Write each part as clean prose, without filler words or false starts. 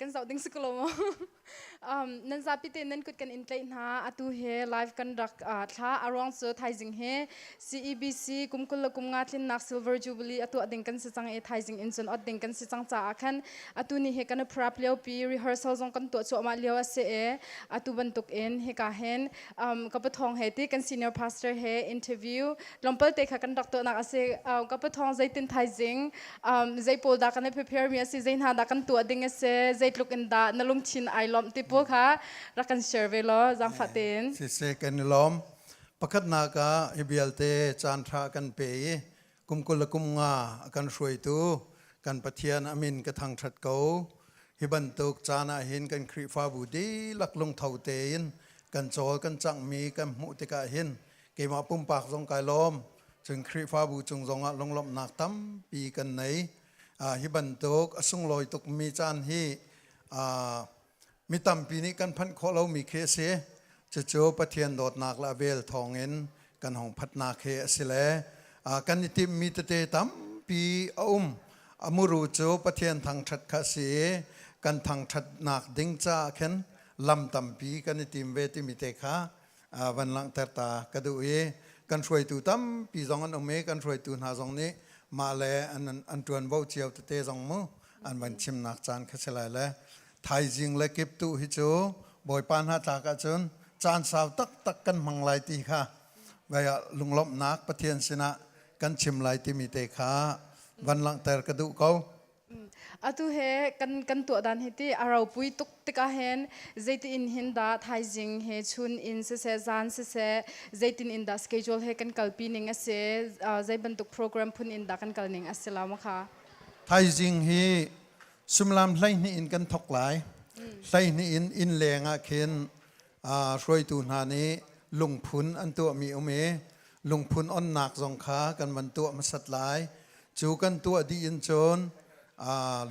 kan zoh ding si ko lo maw? Nan zapi te nan kut kan in tlaih hna. Atu he live kan rak thla. A ruang cu thaizing he CEBC kum 20 le kum nga tlinnak Silver Jubilee a tuah ding kan si cang i thaizing in cun ot ding kan si cang caah khan atu ni he kan i prep lio pi rehearsal zong kan tuah cuahmah lio a si i atu bantuk in hika hin ka pathawng he ti kan senior pastor he interview tlawmpal te kha kan rak tuahnak a si. Ka pathawng zeitin thaizing zei pawl dah kan i prepare mi a si, zei hna dah kan tuah ding a si, zeitluk in dah na lungthin ai lawmh ti pawl kha rak kan share ve law zaangfah tein. Siseh, kan i lawm. Pakhatnak ah hi vialte caan ṭha kan pe i kum 20 le kum nga a kan hruaitu kan Pathian a min ka thangṭhat ko. Hi bantuk caan ah hin kan Khrihfabu dihlak lungtho tein kan cawl kan canghmi kan hmuh tikah hin keimah pumpak zong kai lawm. Cun Khrihfabu cung zongah lunglawmhnak tampi kan nei. Hi bantuk a sunglawi tukmi caan hi mi tampi nih kan phanh khawh lomi khi a si. Cucu Pathian dawtnak le a vel thawngin kan hong phatnak hi a si le kan i timhmi tete tampi a um. A muru cu Pathian thangṭhat kha a si i kan thangṭhatnak ding caah khin lam tampi kan i tim ve timi te kha van langhter ta ka duh i kan hruaitu tampi zong an um i kan hruaitu hna zong nih mah le an ṭuanvo cio tete zong mu an van chimnak caan kha si lai le thaizing le kiptuh hi cu Bawipa hna tlak ahcun caan sau taktak kan hmang lai ti kha vai ah lunglawmhnak Pathian sinah kan chim lai timi te kha van langhter ka duh ko. Atu he kan tuah dan hi ti a ropui tuk tikah hin zeiti in hin dah thaizing he chun in siseh zan siseh zeitin in dah schedule he kan kalpi ning a si, zei bantuk program phun in dah kan kal ning a si la ma kha? Thaizing hi suimilam 12 in kan thok lai. 12 in inn leng ah khin hruaitu hna nih lungphun an tuahmi um i lungphun onnak zong kha kan van tuah hmasat lai. Cu kan tuah dih in cun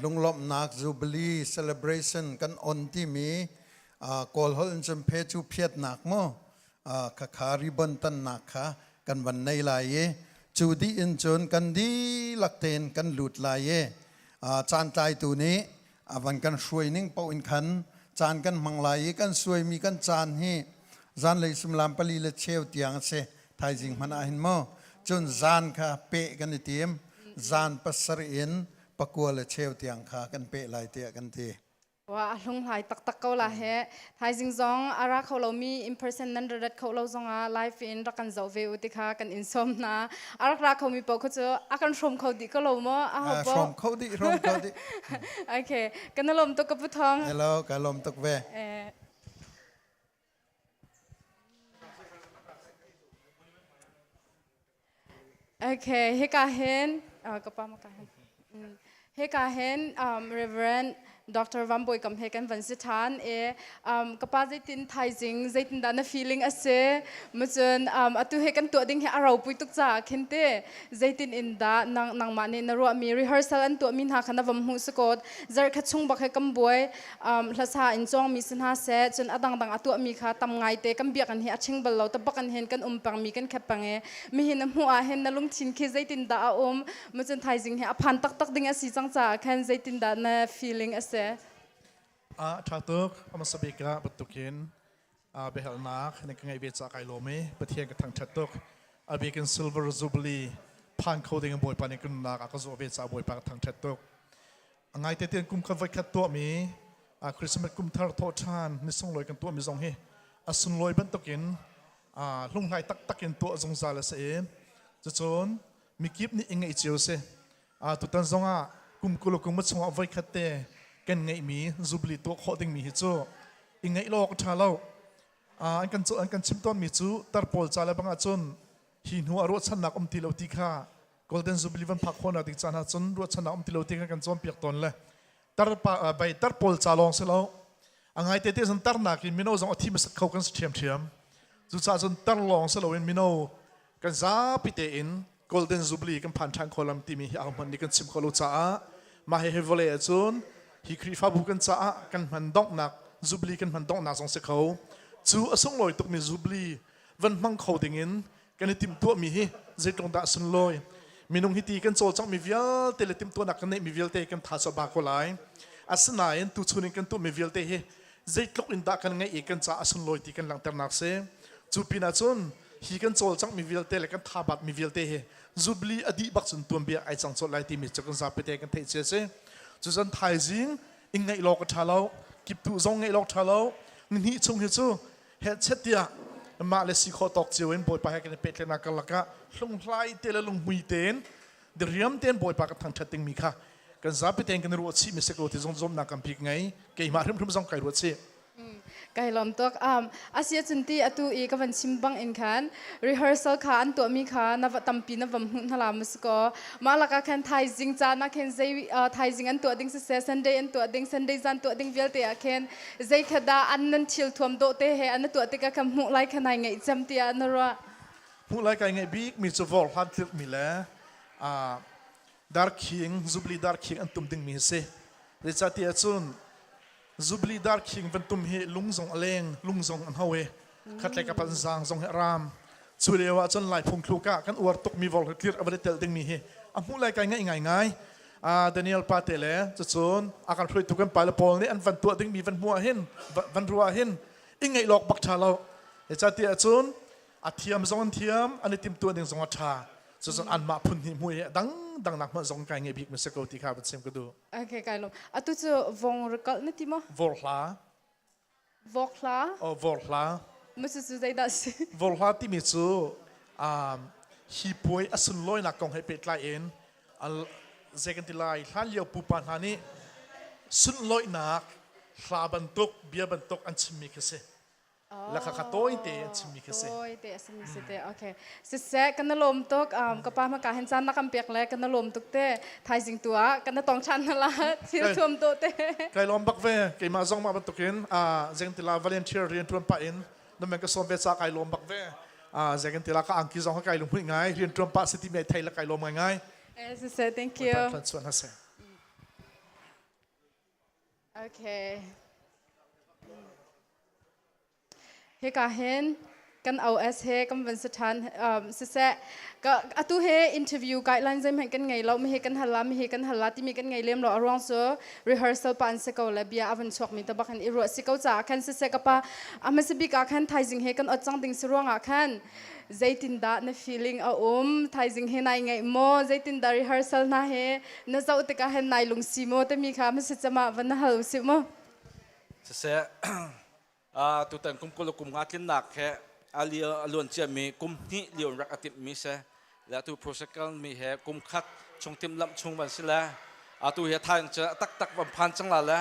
lunglawmhnak Jubilee celebration kan on timi Kawl holh in cun phe cu phiatnak mu khakha ribbon tannak kha kan van nei lai i cu dih in cun kan dihlak tein kan lut lai i caan tlaitu nih a van kan hruai ning paoh in khan caan kan hmang lai i kan suaimi kan caan hi zanlei suimilam pali le cheu tiang a si thaizing hmanh ah hin mu cun zan kha peh kan i tim zan 7 in 9 le cheu tiang kha kan peh lai tiah kan ti. Wa a hlunghlai taktak ko la he. Thaizing zong a ra kho lomi in person nan rat kho lo zongah live in rak kan zoh ve u ti kha kan in sawm hna. A rak ra khomi paoh kha cu a kan hrawm kho dih ko lo maw? A ho Hrawm kho dih, hrawm kho dih. Okay, kan lawm tuk ka pu Thong. Hello, ka lawm tuk ve. Okay, hika hin ka pa ma ka hin. Hika hin Reverend Dr. Van Bawi Kam he kan van si ṭhan i ka pa zeitin thaizing zeitin dah na feeling a si macun atu he kan tuah ding hi a ropui tuk caah khin te zeitin in dah nang nangmah nih na ruahmi rehearsal an tuahmi hna kha na vam hmuh sukot zarh khat chung bak he kan buai hlasa in cawngmi si hna seh cun a dangdang a tuahmi kha tam ngaite kan biakinn hi a ching bal lo tabak in hin kan um pengmi kan khep peng i mihin a hmuh ah hin na lungthin khi zeitin dah a um macun thaizing hi a phan taktak ding a si cang caah khan zeitin dah na feeling a si? A ṭha tuk. Hmasa bik ah bantukin biahalnak na ka ngeih ve caah kai lawm i Pathian ka thangṭhat tuk. A bik in Silver Jubilee phan kho ding in Bawipa nih ka nunnak a ka zuah ve caah Bawipa ka thangṭhat tuk. A ngaite tian kum khat voikhat tuahmi Christmas kum thar thawhṭhan ni sunglawi kan tuahmi zong hi a sunlawi bantukin hlunghlai taktak in tuah zungzal a si i cucun mikip nih i ngeih cio si. Tutan zongah kum 20 kum chungah voikhat te kan ngeihmi Jubilee tuah khawh dingmi hi cu i ngeih lo awk a ṭha lo. An kan an kan chim tawnmi cu tar pawl ca le bang ahcun hi hnu ah ruahchannak um ti lo ti kha Golden Jubilee van phak khawhnak ding caan ah cun ruahchannak um ti lo ti kha kan cawnpiak tawn le tar pa bai tar pawl ca lawng si lo a ngai te te zan tarnak in mino zong a thi hmasat kho kan si ṭhiamṭhiam. Cucaah cun tar lawng si loin mino kan zapi tein Golden Jubilee kan phan ṭhan kho lam timi hi ahohmanh nih kan chim kho lo caah mah hi vawlei ahcun hi Khrihfabu kan caah kan hman donghnak Jubilee kan hman donghnak zong si kho. Cu a sunglawi tukmi Jubilee van hmang kho dingin kan i timhtuahmi hi zeitluk dah sunlawi. Minung hi ti kan cawlcanghmi vialte le timhtuahnak kan neihmi vialte kan tha cu a ba ko lai. Asinain tuchun in kan tuahmi vialte hi zeitluk in dah kan ngeih i kan caah a sunlawi ti kan langhternak si. Cu pinah cun hi kan cawlcanghmi vialte le kan thabatmi vialte hi Jubilee a dih bak cun tuanbia ai cang colh lai timi cu kan zapite kan theih cia si. Cucun thaizing in ngaih lawk a ṭha lo, kiptuh zong ngaih lawk ṭha lo. Nihnih chung hi cu hehchet tiah mah le si khawh tawk cio in Bawipa he kan i pehtlaihnak karlak ah hlunghlai te le lunghmui tein diriam tein Bawipa kan thangṭhat dingmi kha kan zapi tein kan i ruah chih mi si ko ti zong zumnak kan bik ngei. Keimah hrimhrim zong kai ruah chih. Kai lawm tuk. Asia cun ti atu i ka van chim bang in khan rehearsal kha an tuahmi kha na va tampi na vam hmuh hna la ma si ko. Mah lakah khan thaizing caan ah khin zei thaizing an tuah ding siseh, Sunday an tuah ding, Sunday zan tuah ding vialte ah khin zei kha dah an nan thil thuam dawh te he an tuah tikah khan hmuh lai kha nai ngaih cem tiah na ruah. Hmuh lai kai ngaih bik mi cu vor hlan tlirh mi le darkhing, Jubilee darkhing an tum ding mi hi si. Zeicahtiah cun Jubilee darkhing van tum hi lung zong a leng, lung zong an ho i khatlei ka pan zaang zong hi a ram. Cu lio ah cun Lai phungthluk ah kan uar tukmi vor tlir a van i tel dingmi hi a hmuh lai kai ngaih ngaingai. Daniel pate le cucun a kan hruaitu kan pale pawl nih an van tuah dingmi van hmuh ah hin van ruah ah hin i ngaih lawk bak ṭha lo. Zeicahtiah cun a thiam zong an thiam, an i timhtuah ning zong a ṭha. Cucun anmah phun hnih hmuh hi a dangdang nak hmanh zong kai ngaih bik mi si ko ti kha van chim ka duh. Okay, kai lawm. Atu cu vong rikalh na ti maw? Vorhla. Vokhla? Oh, vorhla. Masu cu zeidah si? Vorhla timi cu hi puai a sunlawinak kong he pehtlai in zei kan ti lai hlan lio pupa hna nih sunlawinak hla bantuk bia bantuk an chimmi khi si. La kha kha tawi te an chimmi khi si. Tawi te a simi si te. Okay. Siseh kan na lawm tuk. Ka pa hmaka hen caan na kan pek le kan na lawm tuk te. Thaizing tu ah kan na tong than na la thil thuam to te. Kai lawm bak ve. Keimah zong mah bantukin zeng tila volunteer rian tuan pah in na men ka sawm ve ca kai lawm bak ve. Zeng tila ka angki zong ka kai lung hmuih ngai rian tuan pah si ti mi thei la kai lawm ngai ngai. Siseh, thank you. Chuan hase. Okay. Hika hin kan OS he kan van si ṭhan. Siseh, ka atu he interview guideline zeihmanh kan ngei lo, mi hi kan hal la, mi hi kan hal la timi kan ngei lem lo. A ruang cu rehearsal pa an si ko le bia a van chuakmi te bak in i ruah si ko caah khan siseh ka pa a hmasa bik ah khan thaizing he kan ot cang ding si ruangah khan zeitindah na feeling a um, thaizing he nai ngaih maw, zeitindah rehearsal hna he na zoh tikah hin nai lungsi maw timi kha hmasa cem ah van na hal usih mu. Siseh, tutan kum 20 kum nga tlinnak he ali aluan ciami kum hnih lio rak a timhmi si le atu prosecon mi he kum khat chung timhlamh chung van si le atu hi thaing cu taktak van phan cang la le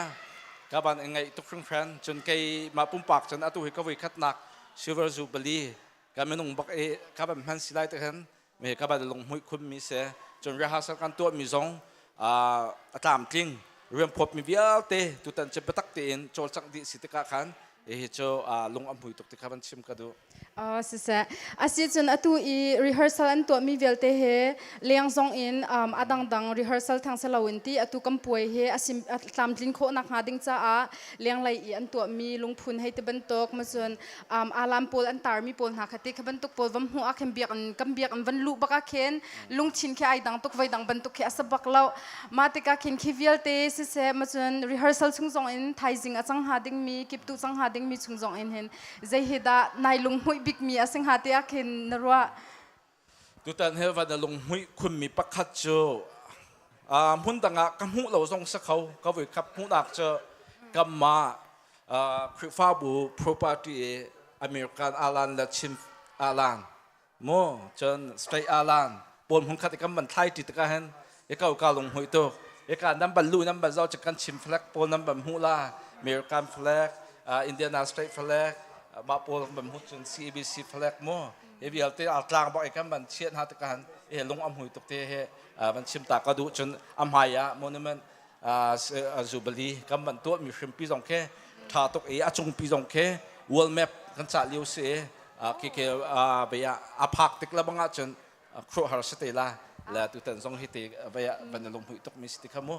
ka ban ngai tuk hringhran. Cun kei mah pumpak cun atu hi ka voi khatnak Silver Jubilee ka minung bak i ka ban hman si lai te khan me ka ban lunghmuih khun mi se. Cun rehearsal kan tuah mi zong a tlamtling, rian phawt mi vialte tutan cu biatak tein cawlcangh dih si tikah khan hihi cu lung a hmui tuk ti kha van chim ka duh. Siseh. Asicun atu i rehearsal an tuahmi vialte he leng zong in a dangdang rehearsal thang si loin ti atu kan puai he a tlamtlin khawh nakhnga ding caah lenglei i an tuahmi lungphun hei ti bantuk macun alam pawl an tarmi pawl hna kha ti kha bantuk pawl vam hmuh ah khin biakinn kan biakinn van luh bak ah khin lungthin khi ai dang tuk, voi dang bantuk khi a sa bak lo. Mah tikah khin khi vialte siseh macun rehearsal chung zong in thaizing a cang hnga dingmi kiptuh cang hnga dingmi chung zong in hin zei hi dah nai lunghmuih bikmi a si hnga tiah khin na ruah? Tutan he van na lunghmuih khunmi pakhat cu hmun dang ah ka hmuh lo zong si kho, ka voi khat hmuhnak cu kanmah Khrihfabu property i American alan le Chin alan mu cun state alan pawl hmun khat i kan van thlai ṭi tikah hin i ko ka lunghmuih tuk. Ika nan ban lu nan ban zoh cu kan Chin flag pawl nan ban hmuh la, American flag, Indiana state flag, mah pawl ban hmuh, cun CABC flag mu hi vialte a tlang bak i kan van chiah hna tikah hin i lung a hmui tuk te he van chim ta ka duh. Cun a hmai ah monument Jubilee kan van tuah mi hrimpi zong khi tha tuk i a cungpi zong khi world map kan cah lio si i khi khi bia a phak tik la bang ahcun khuaruahhar si te la le tutan zong hi te vei ah van na lunghmuih tuk mi si ti kha mu.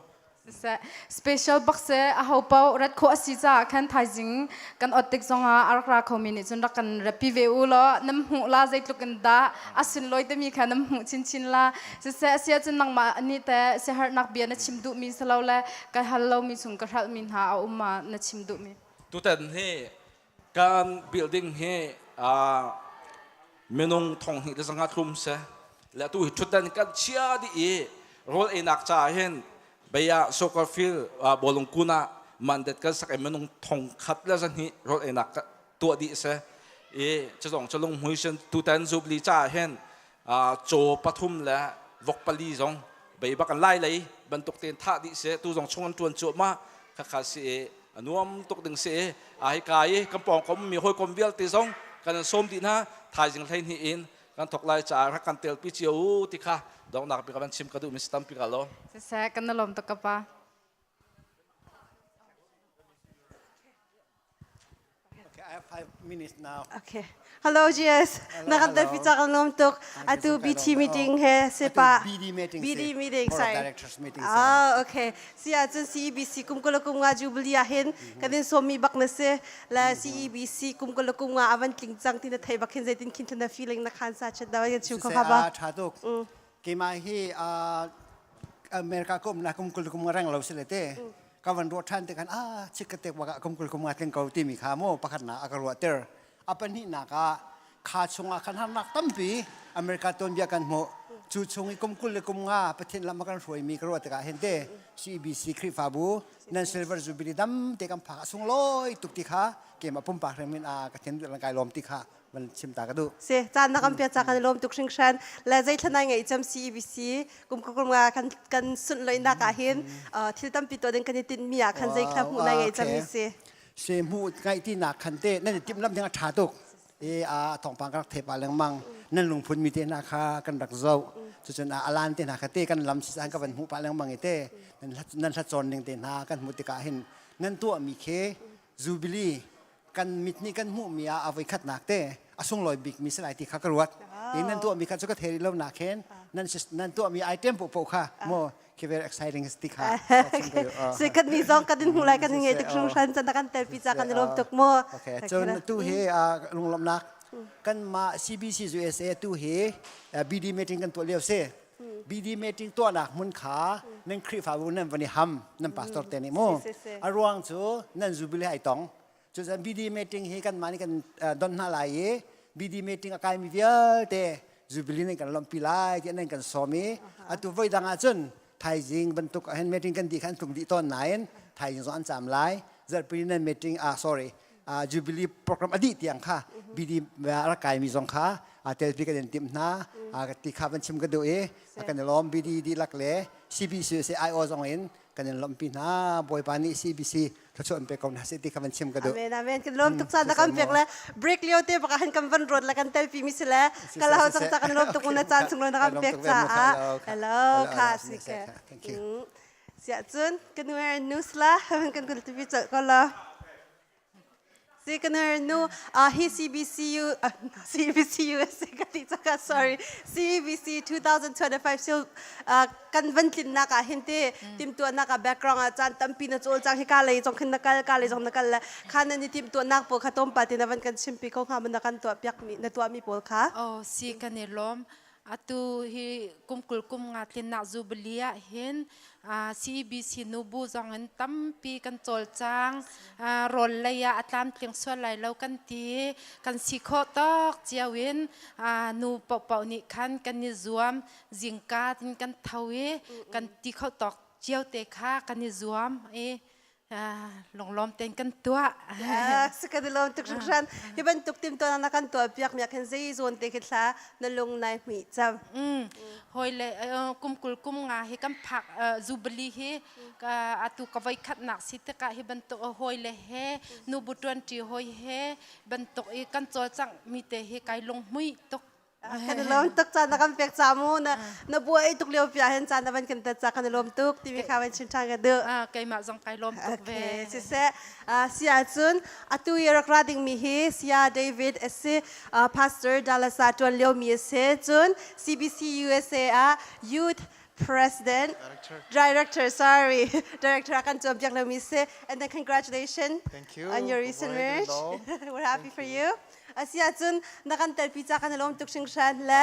Siseh, special bak se a ho paoh rat khawh a si caah khan thaizing kan ot tik zongah a rak ra khomi nih cun rak kan rapi ve u law nam hmuh la zeitluk in dah a sunlawi timi kha nam hmuh chinchin la. Siseh, a si ahcun nangmah nih teh siaherhnak bia na chim duhmi si lo le ka hal lomi chung ka hralhmi hna a um ma na chim duhmi? Tutan hi kan building hi minung thong hnih le zanga tlum se le tu hi thutdan kan chia dih i rawl einak caah hin beia soccer field bawlung kun ah mandat kan sak i minung thong khat le zahnih rawl einak tuah dih se i cazong calung hmui sin tutan zubli caah hin caw pathum le vok pali zong bei bak an lai lei bantuk tein thah dih se tu zong chung an tuan cuahmah khakha si i a nuam tuk ding si i a hi ka i kan pawng kom mi hawikom vialte zong kan an sawm dih hna thaizing hlei hnih in kan thok lai caah rak kan telpi cio u ti kha donghnak bik ah van chim ka duh mi si tampi ka lo. Siseh kan na lawm tuk ka pa. Okay, I have 5 minutes now. Okay. Hello GS. Hello, Na kan hello. tel pica kan lom tuk. Atu BT meeting he sepa. BD meeting. BD si. meeting, Board of sorry. Directors meeting. si. Ah, okay. Si ahcun CEBC kum kul le kum nga jubilee ah hin kan in sawmmi bak na si. La CEBC kum kul le kum nga avan tling cang ti na thei bak hin zeitin khin na feeling na khan sa chet da kan chim ko Siseh, kha ba. ah, tha tuk. Keimah hi ah, America ko um na kum kul kum nga reng lo si le te. Ka van ruah than te khan ah chik ka tek waka kum kul kum nga tling ko timi kha mo pakhat na a ka ruah ter. A pahnihnak ah kha chungah khan harnak tampi America tuanbia kan hmuh. Cu chung i kum kul le kum nga Pathian lam a kan hruaimi ka ruah tikah hin te CBC Khrihfabu nan Silver Jubilee dam te kan phak a sunglawi tuk ti kha keimah pumpak hrim in a ka thin kai lawm ti kha van chim ta ka duh. Si caan na kan pek ca kan i lawm tuk hringhran. Le zeithla nai ngai cam CEBC kum kum nga kan kan sunh loinak ah hin thil tampi tuah ding kan i tinh mi ah khan zeithla hmuh nai ngai cam mi si. Se hmuh ngai ti nak khan te nan i timh lam ding a tha tuk. E a thawngpang ka rak thei pa lengmang nan lungphun mi te hna kha kan rak zoh. Cucun a alan te hna kha te kan lam si ka van hmuh pa lengmang i te nan hlat cawn ning te hna kan hmuh tikah hin nan tuah mi khi Jubilee kan mit nih kan hmuh mi ah a voi khatnak te a sunglawi bik mi si lai ti kha ka ruat. I nan tuah mi kha cu ka thei lo nak hin nan nan tuah mi item po po kha mo khi very exciting ti kha. Si kan ni zong kan in hmu lai kan ngei tuk hringhran chan kan telpi ca kan i lawm tuk mu. Okay, cun tu hi lunglawmhnak kan mah CBC USA tu hi BD meeting kan tuah lio si. BD meeting tuahnak hmun kha nan Khrihfabu nan van i ham nan pastor te nih mu. A ruang cu nan jubilee ai tong. Cucaah BD meeting hi kan mah nih kan don hna lai i BD meeting a kaimi vialte jubilee nan kan lawmhpi lai tiah nan kan sawm i atu voi dang ahcun thaizing bantuk ahhin meeting kan dih khan tlung dih tawn nain thaizing zong an caam lai zarhpini nan meeting ah sorry jubilee program a dih tiang kha BD rak kaimi zong kha telpi kan in timh hna ti kha van chim ka duh i kan i lawm BD dihlak le CBC IO zong in kan in lawmhpi hna Bawipa nih CBC thluachuah an pe ko hna seh ti kha van chim ka duh. Amen amen kan lawm tuk caan na kan pek le break lio te baka han kan van ruat le kan telpi mi si le kala ho cang ca kan lawm tuk na caan chung lo na kan pek caah hello kha si ke thank you sia cun kan nu news la kan kul tipi chal ko la Si kanar nu hi CBCU CBCU ka ti chaka sorry CBC 2025 sil kan van tlinnak ah hin te timtuahnak ah background ah caan tampi na cawl cang hi ka lei zong khin na kal ka lei zong na kal le kha nan i timtuahnak pawl kha tom pa te na van kan chimpi ko hnga na kan tuah piak mi na tuah mi pawl kha Oh si kan i lawm Atu hi kum kul kum nga tlinnak Jubilee ah hin CEBC nubu zong in tampi kan cawlcang. Rawl lei ah a tlamtling sual lai lo kan ti. Kan si khawh tawk cio in nu paohpaoh nih khan kan i zuam. Zingka in kan tho i kan ti kho tawk cio te kha kan i zuam i lunglawm tein kan tuah. Si kan i lawm tuk hringhran. Hi bantuk timtuah na kan tuah piak mi khin zei zawn te khi thla na lung nai hmi cam. Hoi le kum kul kum nga hi kan phak jubilee hi atu ka voi khatnak si tikah hi bantuk hoi le he nu bu tuan ṭi hoi he bantuk i kan cawlcangh mi te hi kai lung hmui tuk. Kan i lawm tuk caan na kan pek ca mu na na buai tuk lio pia hen caan na van kan tat ca kan i lawm tuk timi kha van chim ṭhan ka duh. Keimah zong kai lawm tuk ve. Okay, siseh si ahcun atu i rak ra dingmi hi Saya David a si Pastor Dallas ah ṭuan liomi a si cun CBC USA ah youth President Director. Director sorry Director a kan cawnpiak lomi si and then congratulations Thank you. on your recent marriage. We're happy for you. Asi ahcun na kan telpi ca kan i lawm tuk hringhran le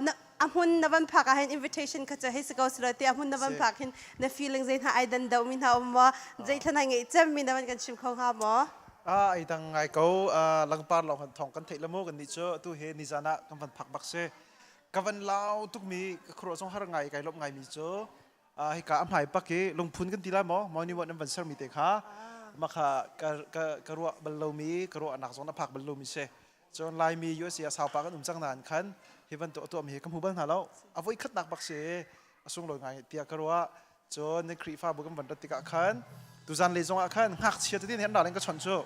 na a hmun na van phak ah hin invitation kha cu hei si ko silo ti a hmun na van phak hin na feeling zei hna ai dan deuh mi hna um maw zei thlan ai ngeih cem mi na van kan chim kho hnga maw? Ai dang ngai ko langpar lawng han thong kan theih la mu kan nih cu atu he nizan ah kan van phak bak si ka van lau tuk mi ka khuaruah zong har ngai kai lawmh ngai mi cu hika a hmai pak i lungphun kan ti lai maw monument an van ser mi te kha makha ka ka ka ruah bal lomi ka ruahnak zong na phak bal lomi si cun Laimi USA ah saupa kan um cang nain khan hi bantuk a tuahmi hi ka hmu bal hna lo a voi khatnak bak si a sunglawi ngai tiah ka ruah cun nan Khrihfabu kan van rat tikah khan tuzan lei zongah khan ngakchia tete nih an ral in ka chawnh cu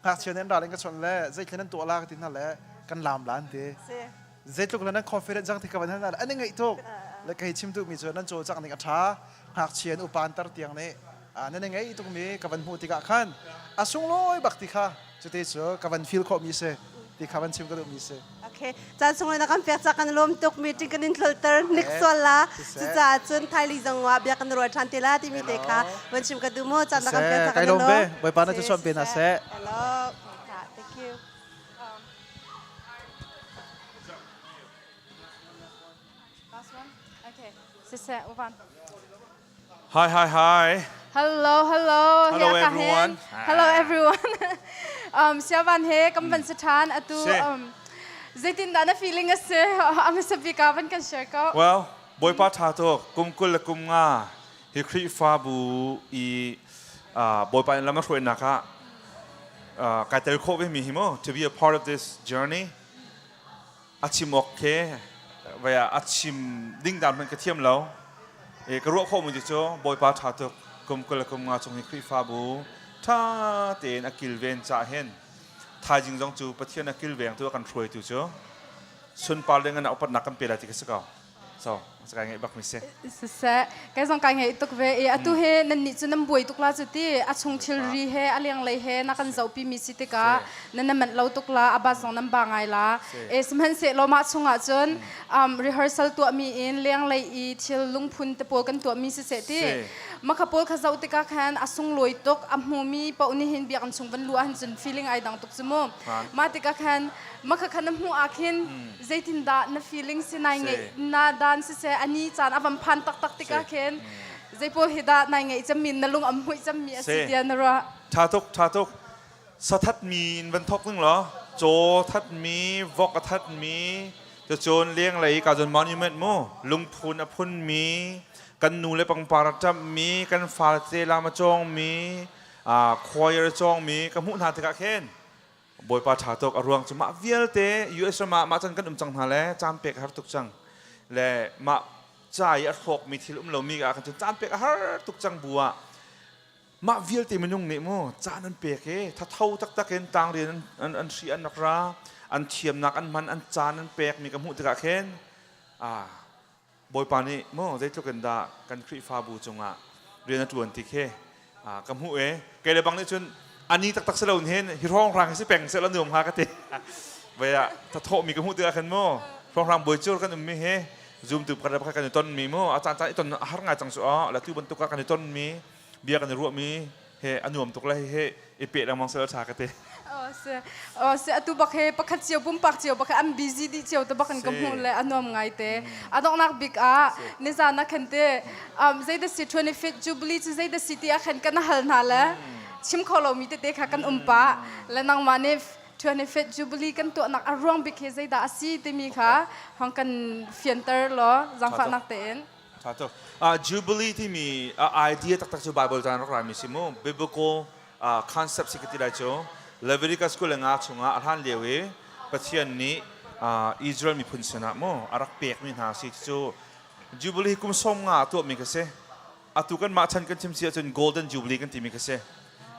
ngakchia nih an ral in ka chawnh le zeitlin an tuah la ka ti hna le kan laam la an ti zeitluk le nan confident cang ti ka van hal hna le an i ngaih tuk le kei chim duhmi cu nan cawlcangh ning a ṭha ngakchia in upa an tar tiang nih nan i ngaih tukmi ka van hmuh tikah khan a sunglawi bak ti kha cuti cu ka van feel khawhmi si ti kha van chim ka duhmi si. Okay. Caan sunglawi na kan pek ca kan lawm tuk meeting kan in thlolter nik sual la cucaah cun thaili zong ah bia kan rual ṭhan te la timi te kha van chim ka duh mu caan na kan pek ca Kai kan lawm lawm. ve Bawipa na thluachuah pe hna seh. Hello. Thank you. Last one. Okay. Siseh, Uvan. Hi, hi, hi. Hello, hello. Hello, everyone. Hello, everyone. Siavan he kam van si ṭhan atu zeitin dah na feeling a si a bik ah van kan share ko. Well, Bawipa ṭha tuk kum 20 le kum nga hi Khrihfabu i Bawipa in lam a hruainak ah kai tel khawh ve mi hi mu to be a part of this journey a chim awk khi vai ah a chim ding dan hmanh ka thiam lo e ka ruah khawh mi cu Bawipa ṭha tuk kum 20 le kum nga chung hi Khrihfabu ṭha tein a kilven cah hin thaizing zong cu Pathian a kilveng tu a kan hruaitu cu sunpar ding in upatnak kan pe lai ti ka si ko so kai ngaih bak mi si. Siseh, kai zong kai ngaih tuk ve i atu he nan nih cu nan buai tuk la cu ti a chung thilri he a lenglei he na kan zohpi mi si tikah nan na manh lo tuk la a bus zong nan ba ngai la e sihmanhsehlaw mah chungah cun rehearsal tuah mi in lenglei i thil lungphun te pawl kan tuah mi siseh ti makha pawl kha zoh tikah khan a sunglawi tuk a hmu mi paoh nih hin biakinn chung van luh ah hin cun feeling ai dang tuk cu mu mah tikah khan makha kha na hmuh ah khin zeitindah na feeling si nai ngeih na dan siseh ani caan a van phan taktak tikah khin zeipawl hi dah nai ngeih cemmi na lung am hmuih cemmi a si tiah na ruah? Tha tuk, tha tuk. Sathat mi in van thok ning law caw that mi, vok a that mi, cun lenglei ka zon monument mu lungphun a phun mi, kan nu le pangpar a ṭamh mi, kan fale lam a cawng mi, choir a cawng mi ka hmuh hna tikah khin Bawipa ṭha tuk a ruang cu mah vialte US ram ah mah can kan um cang hna le caan pek a har tuk cang le mah ca i a hrawkmi thil um lomi ah khan cun caan pek a har tuk cang bu ah mah vialte minung nih mu caan an pek i thatho taktak in tangrian an an hri an rak ra an thiamnak an hman an caan an pek mi ka hmuh tikah khin ah Bawipa nih maw zeitluk in dah kan Khrihfabu cungah rian a ṭuan ti khi ka hmuh e kei le bang nih cun ani taktak si lo hin hi hrawnghrang hi si peng seh la nuam hnga ka ti vai ah thathawhmi ka hmuh tikah khan mu hrawnghrang bawi cur kan ummi hi zoom tu pakhat le pakhat kan i tonmi mu a caan caan i ton a har ngai cang su aw la tu bantuk ah kan i tonmi bia kan i ruahmi he a nuam tuk le he i pe lengmang sel ṭha ka ti. Se atu bak he pakhat cio pumpak cio bak an busy dih cio te bak in ka hmuh le a nuam ngai te. A donghnak bik ah nizan ah khan te zei da si 25th Jubilee cu zei da si ti ah khan kan hal hna le chim kho lomi tete kha kan um pah le nangmah nih 25th Jubilee kan tuahnak a ruang bik hi zeidah a si timi kha hong kan fianter law zaangfahnak tein. Tha tuk. Jubilee timi idea taktak cu Bible caan rak rami si mu. Biblical concept si ka ti lai cu. Leviticus 25 chungah a hlan lio i Pathian nih Israel miphun sinah mu a rak pekmi hna si cu Jubilee kum 50 tuahmi ka si. Atu kan mah chan kan chim si ahcun Golden Jubilee kan timi ka si.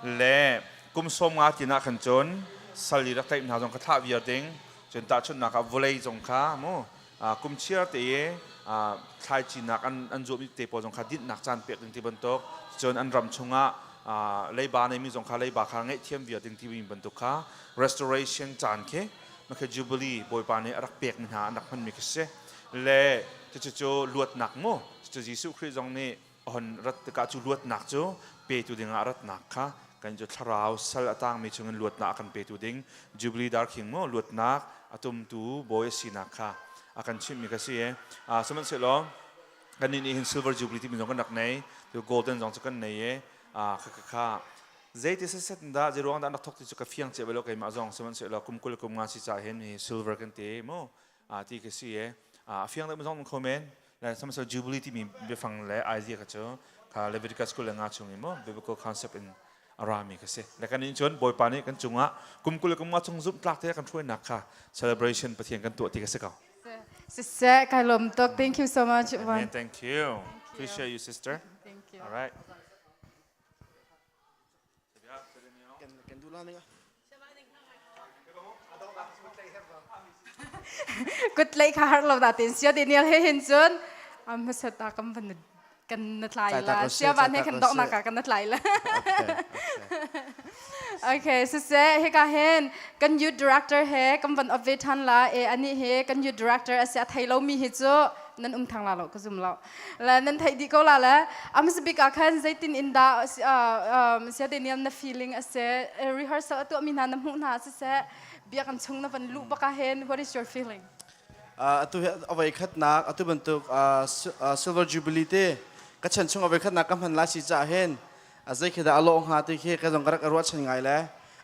Le kum 50 tinah khan cun sal i rak tlaih hna zong kha thlah viar ding. Cun tahchunhnak ah vawlei zong kha mu kum chiar te i thlaici-nak an zuahmi te pawl zong kha dinhnak caan pek ding ti bantuk cun an ram chungah leiba neimi zong kha leiba kha ngaihthiam viar ding timi bantuk kha restoration caan khi makhe jubilee bawipa nih a rak pekmi hna an rak hmanmi khi si. Le cucu luatnak mu. Cucu Jesuh Khrih zong nih a hon rat tikah cu luatnak cu petu dingah a ratnak kha kan cu thlarau sal a tangmi chungin luatnak a kan petu ding Jubilee Darkhing mu luatnak a tumtu bawi a sinak kha a kan chimhmi ka si i sihmanhsehlaw kan nih nih hin silver jubilee timi zong kan rak nei tu golden zong cu kan nei i kha kha kha zeiti set dah zei ruang dah an rak thok ti cu ka fiang cia belo keimah zong sihmanhsehlaw kum 20 kum nga si ca hin hi silver kan ti mu ti ka si i a fiang deuh zong kho men le sihmanhsehlaw jubilee timi biafang le idea kha cu kha Leviticus 25 chung in mu biblical concept in a rami ka si le kan in cun bawipa nih kan cungah kum 20 kum nga chung zumh tlak te kan hruainak kha celebration pathian kan tuah ti ka si ko. Siseh, kai lawm tuk. Thank you so much. Amen. Thank you. Appreciate you, sister. Thank you. All right. Kut lei kha har lo da tin sia Daniel he hin cun am hmasat ta kam van kan na tlai la sia van he kan dok nak kan na tlai la. Okay, siseh hika hin kan youth director he kan van up ve than la e ani he kan youth director ase a thei lo mi hi cu nan um thang la lo ka zum lo la nan thei di ko la le am bik ah khan zeitin in da sia Daniel na feeling ase rehearsal atu mi hna na hmuh hna siseh bia kan chung na van lu baka hen what is your feeling? Atu hi avoi khatnak atu bantuk silver jubilee te ka chan chung avoi khatnak ka hman lai si ca hin a zei khi dah a lawh hnga ti khi ka zong ka rak ruahchan ngai le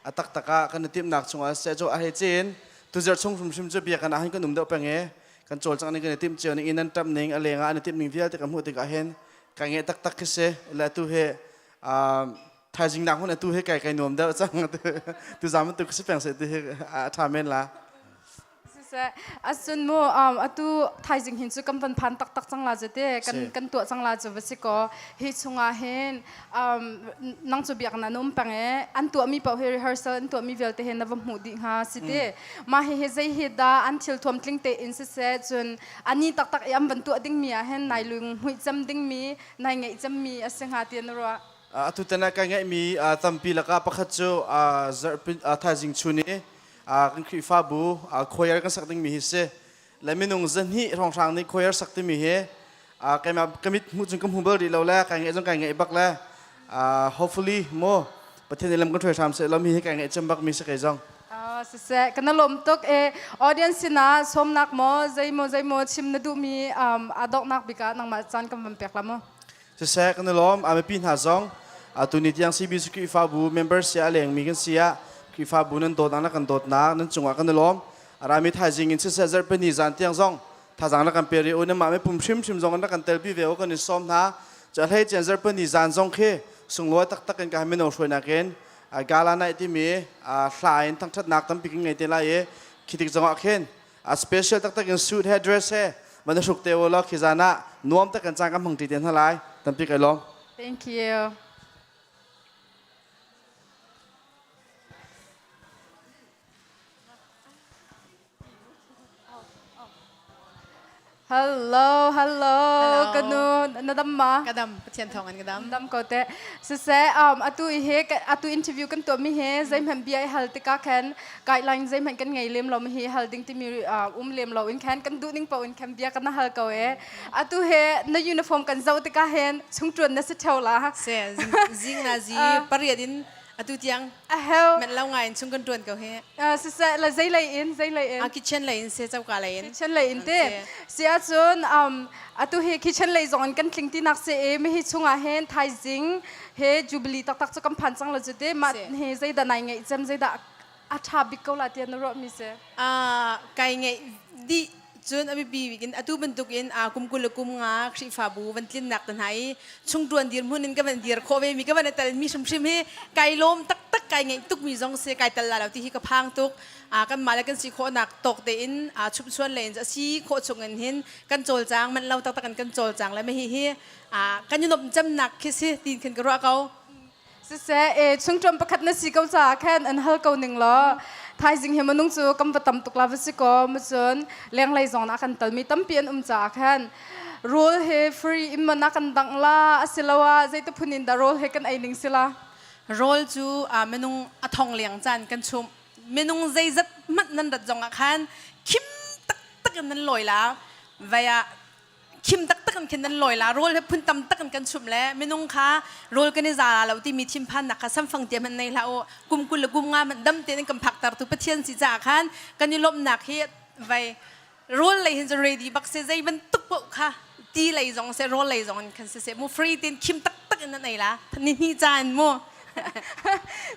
a taktak ah kan i timhnak chungah seh cu a hei cin tuzarh chung hrimhrim cu biakinn ah hin kan um deuh peng i kan cawlcangh ning kan i timh cio ning in nan ṭamh ning a leng ah an i timh ning vialte ka hmuh tikah hin ka ngeih taktak khi si le atu hi thaizing nak hun atu hi kai kai nuam deuh cang tu zam tu si peng se ti hi a ṭha men la. Siseh, asun mu atu thaizing hin cu kan van phan taktak cang la cu te kan kan tuah cang la cu va si ko hi chungah hin nang cu biak na num peng e an tuah mi paoh hi rehearsal an tuah mi vialte hin na va hmuh dih hnga si te mah hi hi zei hi dah an thil thuam tling te in siseh cun ani taktak i an van tuah ding mi ah hin nai lung hmuih cem ding mi nai ngeih cem mi a si hnga ti na ruah? Atu tan ah kai ngeih mi tampi lakah pakhat cu zarhpi thaizing chun i kan Khrihfabu choir kan sak dingmi hi si. Le minung zahnih hrawnghrang nih choir sak timi hi keimah ka mit hmuh cun ka hmu bal rih lo le kai ngeih zong kai ngeih bak le hopefully mu Pathian nih lam kan hruai hram seh law mi hi kai ngeih cem bak mi si kei zong. Siseh, kana lawm tuk e audience sinah sawmnak maw zeimaw zeimaw chim na duhmi a donghnak bik ah nangmah caan kan van pek la mu. Siseh, kan i lawm. Mipi hna zong tuni tiang CBC Khrihfabu member sia a lengmi kan si ah Khrihfabu nan dawtnak na kan dawtnak nan cungah kan i lawm. Rami thaizing in siseh zarhpini zan tiang zong thazaang na kan pe rih u. Nanmah mi pum hrimhrim zong na kan telpi ve u kan in sawm hna. Cu hlei cian zarhpini zan zong khi sunglawi taktak in ka mino hruainak in gala night timi hla in thangthatnak tampi kan ngei te lai i khi tik zongah khin a special taktak in suit he dress he van hruk te u law khi zan ah nuam tak kan caan kan hmang ṭi te hna lai. Tampi kai lawm. Thank you. Hello, hello. Hello. Kanu na dam ma? Ka dam, Pathian thawng in ka dam. Dam ko te. Siseh, atu i he atu interview kan tuah mi he zeihmanh bia i hal tikah khan guideline zeihmanh kan ngei lem lo mi hi hal ding timi um lem lo in khan kan duh ning paoh in khan bia kan hal ko e. Atu he na uniform kan zoh tikah hin chungṭuan na si theo la. Se zing na zi pariat in atu tiang a heo men lo ngai in chung kan tuan ko he. Siseh la zei lei in zei lei in? A kitchen lei in se choka lei in. Kitchen lei in te. Si ahcun atu hi kitchen lei zong in kan tling ti nak se e mi hi chungah hin thaizing he jubilee taktak cu kan phan cang lo cu te mah hi zeidah nai ngeih cem zeidah a ṭha bik ko la tiah na ruah mi si? Kai ngeih dih cun a biapi bik in atu bantuk in kum 20 le kum nga Khrihfabu van tlinnak te hna i chungṭuan dirhmun in ka van dir khawh ve mi ka van i tel mi hrimhrim hi kai lawm taktak kai ngeih tuk mi zong si kai tel la lo ti hi ka phang tuk. Kanmah le kan si khawhnak tawk tein chumhchuan le in a si khawh chung in hin kan cawlcang manh lo taktak in kan cawlcang le mah hi kan i nuamh cemnak khi si tiin khin ka ruah ko. Siseh, e chungṭuan pakhat na si ko caah khan an hal ko ning law thaizing hi minung cu kan va tam tuk la va si kaw macun lenglei zong ah kan talmi tampi an um caah khan rawl he free in man ah kan dangh la asiloah zeiti phun in dah rawl he kan ei ning si la? Rawl cu minung a thong leng caan kan chumh. Minung zeizat hmanh nan rat zong ah khan khim taktak in nan lawi la. Vai ah khim taktak in khin nan lawi la rawl he phun tam tak in kan chumh le minung kha rawl kan i za la lo timi thinphannak kha samfang te hmanh nei hlah u kum 20 le kum nga hmanh dam tein kan phakter tu Pathian si caah khan kan i lawmhnak hi vai rawl lei hin cu ready bak se zei bantuk paoh kha ti lei zong se rawl lei zong in khan siseh mu free tin khim taktak in nan ei la ni hni caan mu.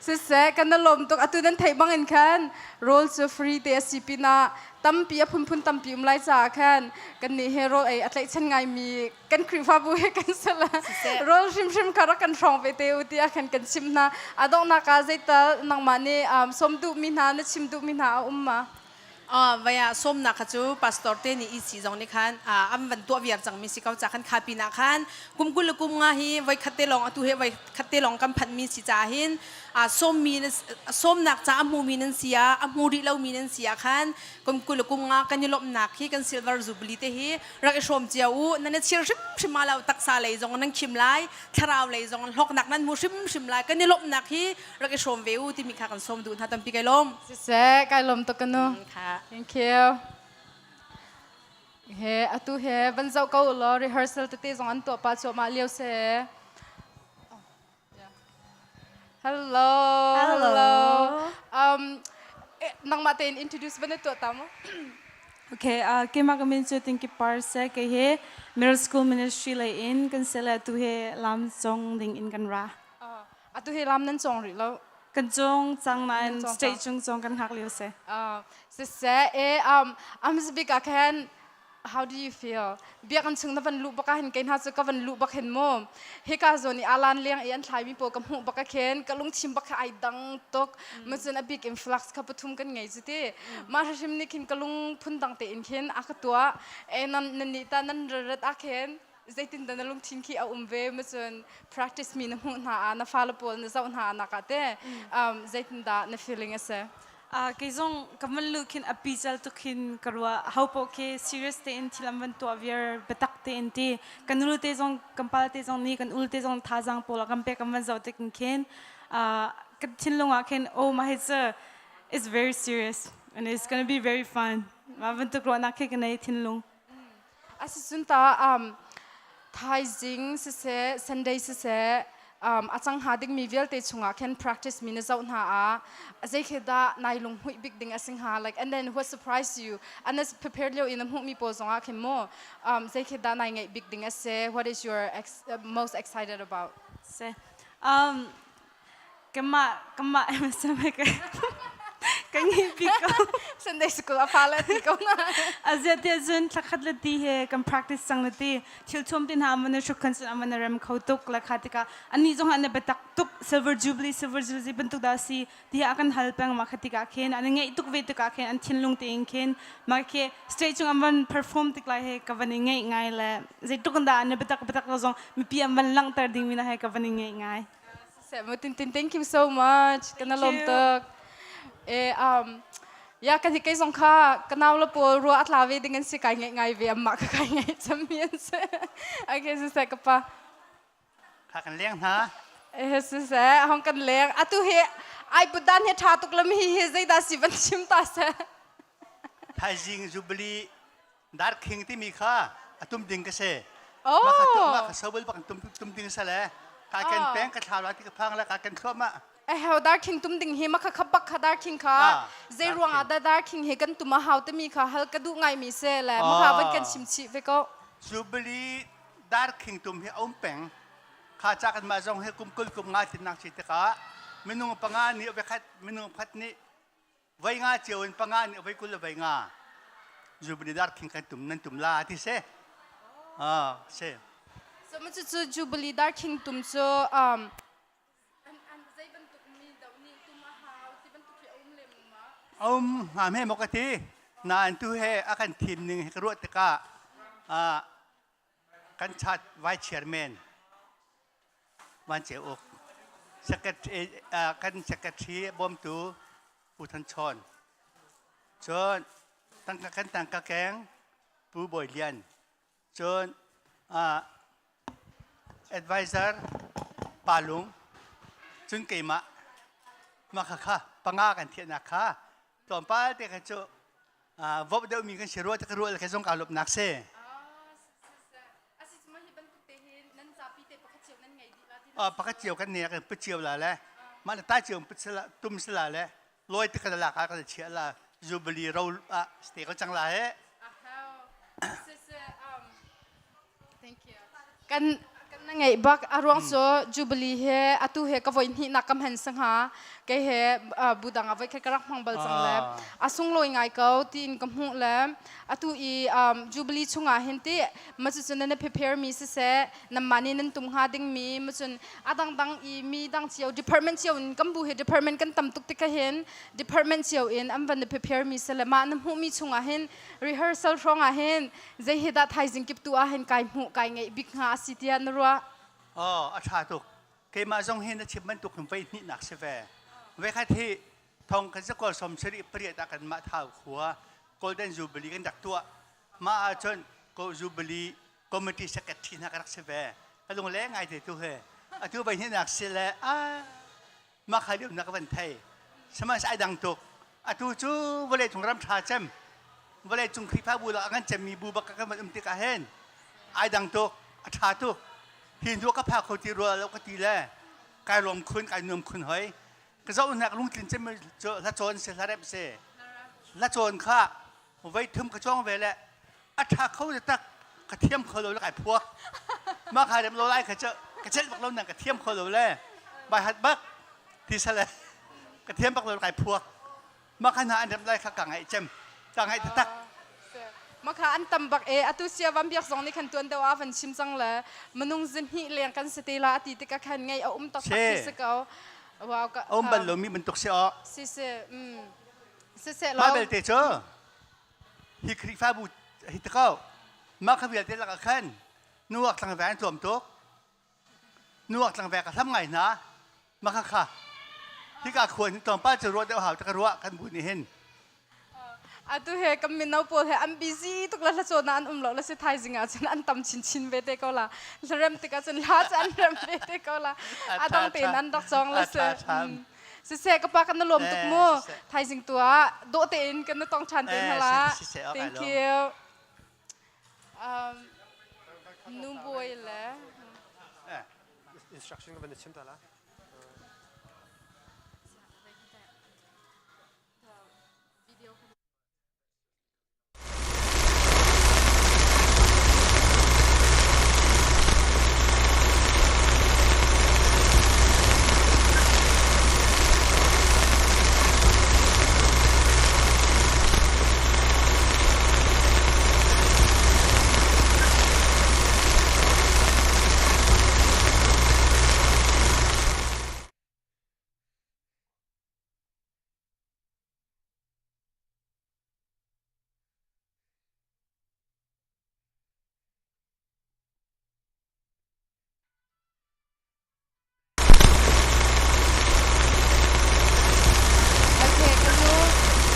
Siseh kan na lawm tuk atu nan theih bang in khan rawl cu free te a si pinah tampi a phunphun tampi um lai caah khan kan nih he rawl ei a tlaihchan ngaimi kan Khrihfabu he kan sala rawl hrimhrim kha rak kan hrawng ve te u tiah khan kan chim hna. A donghnak ah zeital nangmah nih sawm duhmi hna na chim duhmi hna a um ma? Vaya sawmnak kha cu pastor te nih EC zong nih khan an van tuah viar cangmi si ko ca khan kha pinah khan kum 20 le kum nga hi voi khat te lawng atu he voi khat te lawng kan phanhmi si caah hin sawmmi sawmnak ca a hmumi nan si ah a hmu rih lomi nan si ah khan kum 20 le kum nga kan i lawmhnak hi kan silver jubilee te hi rak i hrawm cio u. Nan i chir hrimhrim ma lo taksa lei zong nan khim lai thlarau lei zong hlawknak nan hmu hrimhrim lai. Kan i lawmhnak hi rak i hrawm ve u timi kha kan sawm duh hna. Tampi kai lawm. Siseh, kai lawm tuk ka nu. Thank you. He atu he van zoh ko law rehearsal tete zong an tuah pah cuahmah lio se. Hello. Hello. Nangmah tein introduce van tuah ta mu. Okay, keimah ka min cu Tinki Par se kei he middle school ministry lei in kan se le tu he lam cong ding in kan ra. Atu he lam nan cong rih lo. Kan cung cang nain state chung cong kan hngak lio si. Siseh e amsbik ah khan how do you feel? Biakinn chung na van luh bak ah hin kei hna cu ka van luh bak hin mu. Hika zawn i alan leng i an thlaimi pawl ka hmuh bak ah khin ka lungthim bak kha ai dang tuk. Macun a bik in flax kha pathum kan ngei cu ti. Mah hrim nih khin ka lung phun dang tein khin a ka tuah. E nan nan nih ta nan rat ah khin zeitindah na lungthin khi a um ve? Macun practice mi na hmuh hna ah na fale pawl na zoh hna nak ah te zeitindah na feeling a si? Kei zong ka van lu khin a pical tuk khin ka ruah. Ho paoh khi serious tein thil an van tuah viar biatak tein ti. Kan ulu te zong kan pal te zong nih kan ul te zong thazaang pawl a kan pek kan van zoh tik in khin ka thinlung ah khin oh my cu it's very serious and it's gonna be very fun. Mah bantuk ruahnak khi ka nei thinlung. Asicun ta thaizing siseh Sunday siseh a cang hnga dingmi vialte chungah khin practice mi na zoh hna ah zei khi dah nai lunghmuih bik ding a si hnga? Like and then what surprise you? And as prepared lio in na hmuhmi pawl zongah khin mu zei khi dah nai ngaih bik ding a si? What is your ex, most excited about? Se Kanmah kanmah MSM ka ka ngeih bik ko. Sunday school a fa le ti ko na. Azia te cun thlakhat le ti he kan practice cang le ti thil thuam ti hna amana hruk khan cun amana rem kho tuk la kha tikah ani zong an biatak tuk silver jubilee silver jubilee bantuk dah si ti a kan hal peng ma kha tikah khin an ngeih tuk ve tikah khin an thinlung tein khin ma khi stage cung an van perform tik lai he ka van i ngeih ngai le zeitluk in dah an biatak biatak lo zong mipi an van langhter ding mi na he ka van i ngeih ngai. Tin Tin, thank you so much. Kana lom tuk. E ya kan hi kei zong kha kanau la pawl rua atla ve ding an si kai ngai ngai ve amma ka kai ngai chami an si. Okay, si se kapa. Kha kan leng hna. Eh si se hong kan leng. Atu hi ai budan he tha tuk lam hi hi zeida si van chim ta se. Thaizing Jubilee Dark King timi kha a tum ding ka si. Oh. Mah kha mah kha sobel bak tum tum ding sa le ka ken peng ka thlau la ti ka phang la ka ken thluahmah. Eh Dark King tum ding hi ma kha kha bak kha Dark King kha zei ruang ah dah Dark King hi kan tum a hau timi kha hal ka duh ngai mi se le ma kha van kan chim chih ve ko. Jubilee Dark King tum hi a um peng. Kha cha kan mah zong hi kum 20 kum nga tin nak si tikah minung panga nih vekhat minung phat nih Voi nga cio in panga nih voi 20 le voi nga Jubilee dar king kan tum nan tum la ti se. Ah, se. So mu cu Jubilee dar king tum cu an zei bantuk mi do nih tum a hau ti bantuk hi a um lem ma? Um nga me mo ka ti. Na an tu he a kan thim ning he ka ruah tikah ah kan chat vice chairman Van Ceu Uk, secretary, kan secretary bawmtu Pu Than Chawn. Cun tangka kan tangka keng Pu Bawi Lian. Cun advisor Pa Lung. Cun keimah mah kha kha panga kan thiahnak kha tlawmpal te kha cu. Vop deuh mi kan si rua ka rual ke zong ka lop nak se. Pakhat cio kan ne kan pu cio la le mah le ta cio pu tum sila le loi te ka la ka ka chia la jubilee ro a ste ko chang la he. Thank you. Kan kan na ngeih bak a ruang cu Jubilee he atu he ka voi hnih nak kam hen sangha kei he budang a voi khat ka rak hmang bal cang le a sunglawi ngai ko tiin ka hmuh le atu i Jubilee chungah hin ti ma cu cun na prepare mi siseh namma nih nan tum hnga ding mi ma cun a dangdang i mi dang cio department cio in kan bu hi department kan tam tuk tikah hin department cio in an van prepare mi sile mah na hmuh mi chungah hin rehearsal hrawng ah hin zei hi dah thaizing kip tu ah hin kai hmuh kai ngeih bik hnga a si tiah na ruah? Oh, a ṭha tuk. Keimah zong hi na chim bantuk hin voi hnihnak si ve. Voikhat hi thong kan zakol som sarih pariat ah kan mah thau khua Golden Jubilee kan rak tuah. Mah ahcun ko Jubilee Committee Secretary hna ka rak si ve. Ka lung le ngai te tu he. Atu voi hnihnak si le ah mah kha lio na ka van thei sihmanhsehlai ai dang tuk atu cu vawlei cung ram ṭha cem vawlei cung Khrihfabu lak a ngan cemmi bu bak ka van um tikah hin ai dang tuk a ṭha tuk hi hnu ka phak kho ti rua lo ka ti le kai lawm khun kai nuam khun hoi ka zohnak lungtlin cem cu hla cawn si hla rep si hla cawn kha voi thum ka cawng ve le a ṭha kho tak ka thiam kho lo le kai phuak mah kha rem lo lai kha cu ka celh bak lo nang ka thiam kho lo le bai hat bak ti sale ka thiam bak lo kai phuak mah kha hna an rem lai kha ka ngaih cem ka ngaih taktak Makha an tam bak e atu sia vam biak zong nih khan tuan deuh a van chim cang le minung zihnih leng kan si te la ati tikah khan ngei a um tak tak ti si ko wow ka um bal lo mi bantuk si o si si um siseh mah belte cu hi Khrihfabu hi ti ko mah kha vialte lakah khan nuak tlangval an tlawm tuk nuak tlangval ka hlam ngai hna mah kha kha hika khua hin tlawmpal cu ruah deuh hau ta ka ruah kan bu nih hin atu he kan mino pawl he an busy tuk la hla na an um lo la si thaizing ah cun an tam chinchin ve te ko la hlarem tikah cun hla cu an rem ve te ko la adang tein an rak cawng la si Siseh ka pa kan na lawm tuk mu. Thaizing tu ah dawh tein kan na tong ṭhan te hna la. Thank you. Um, nu bawi le instruction ka van chim ta la. Video Okay, ka nu,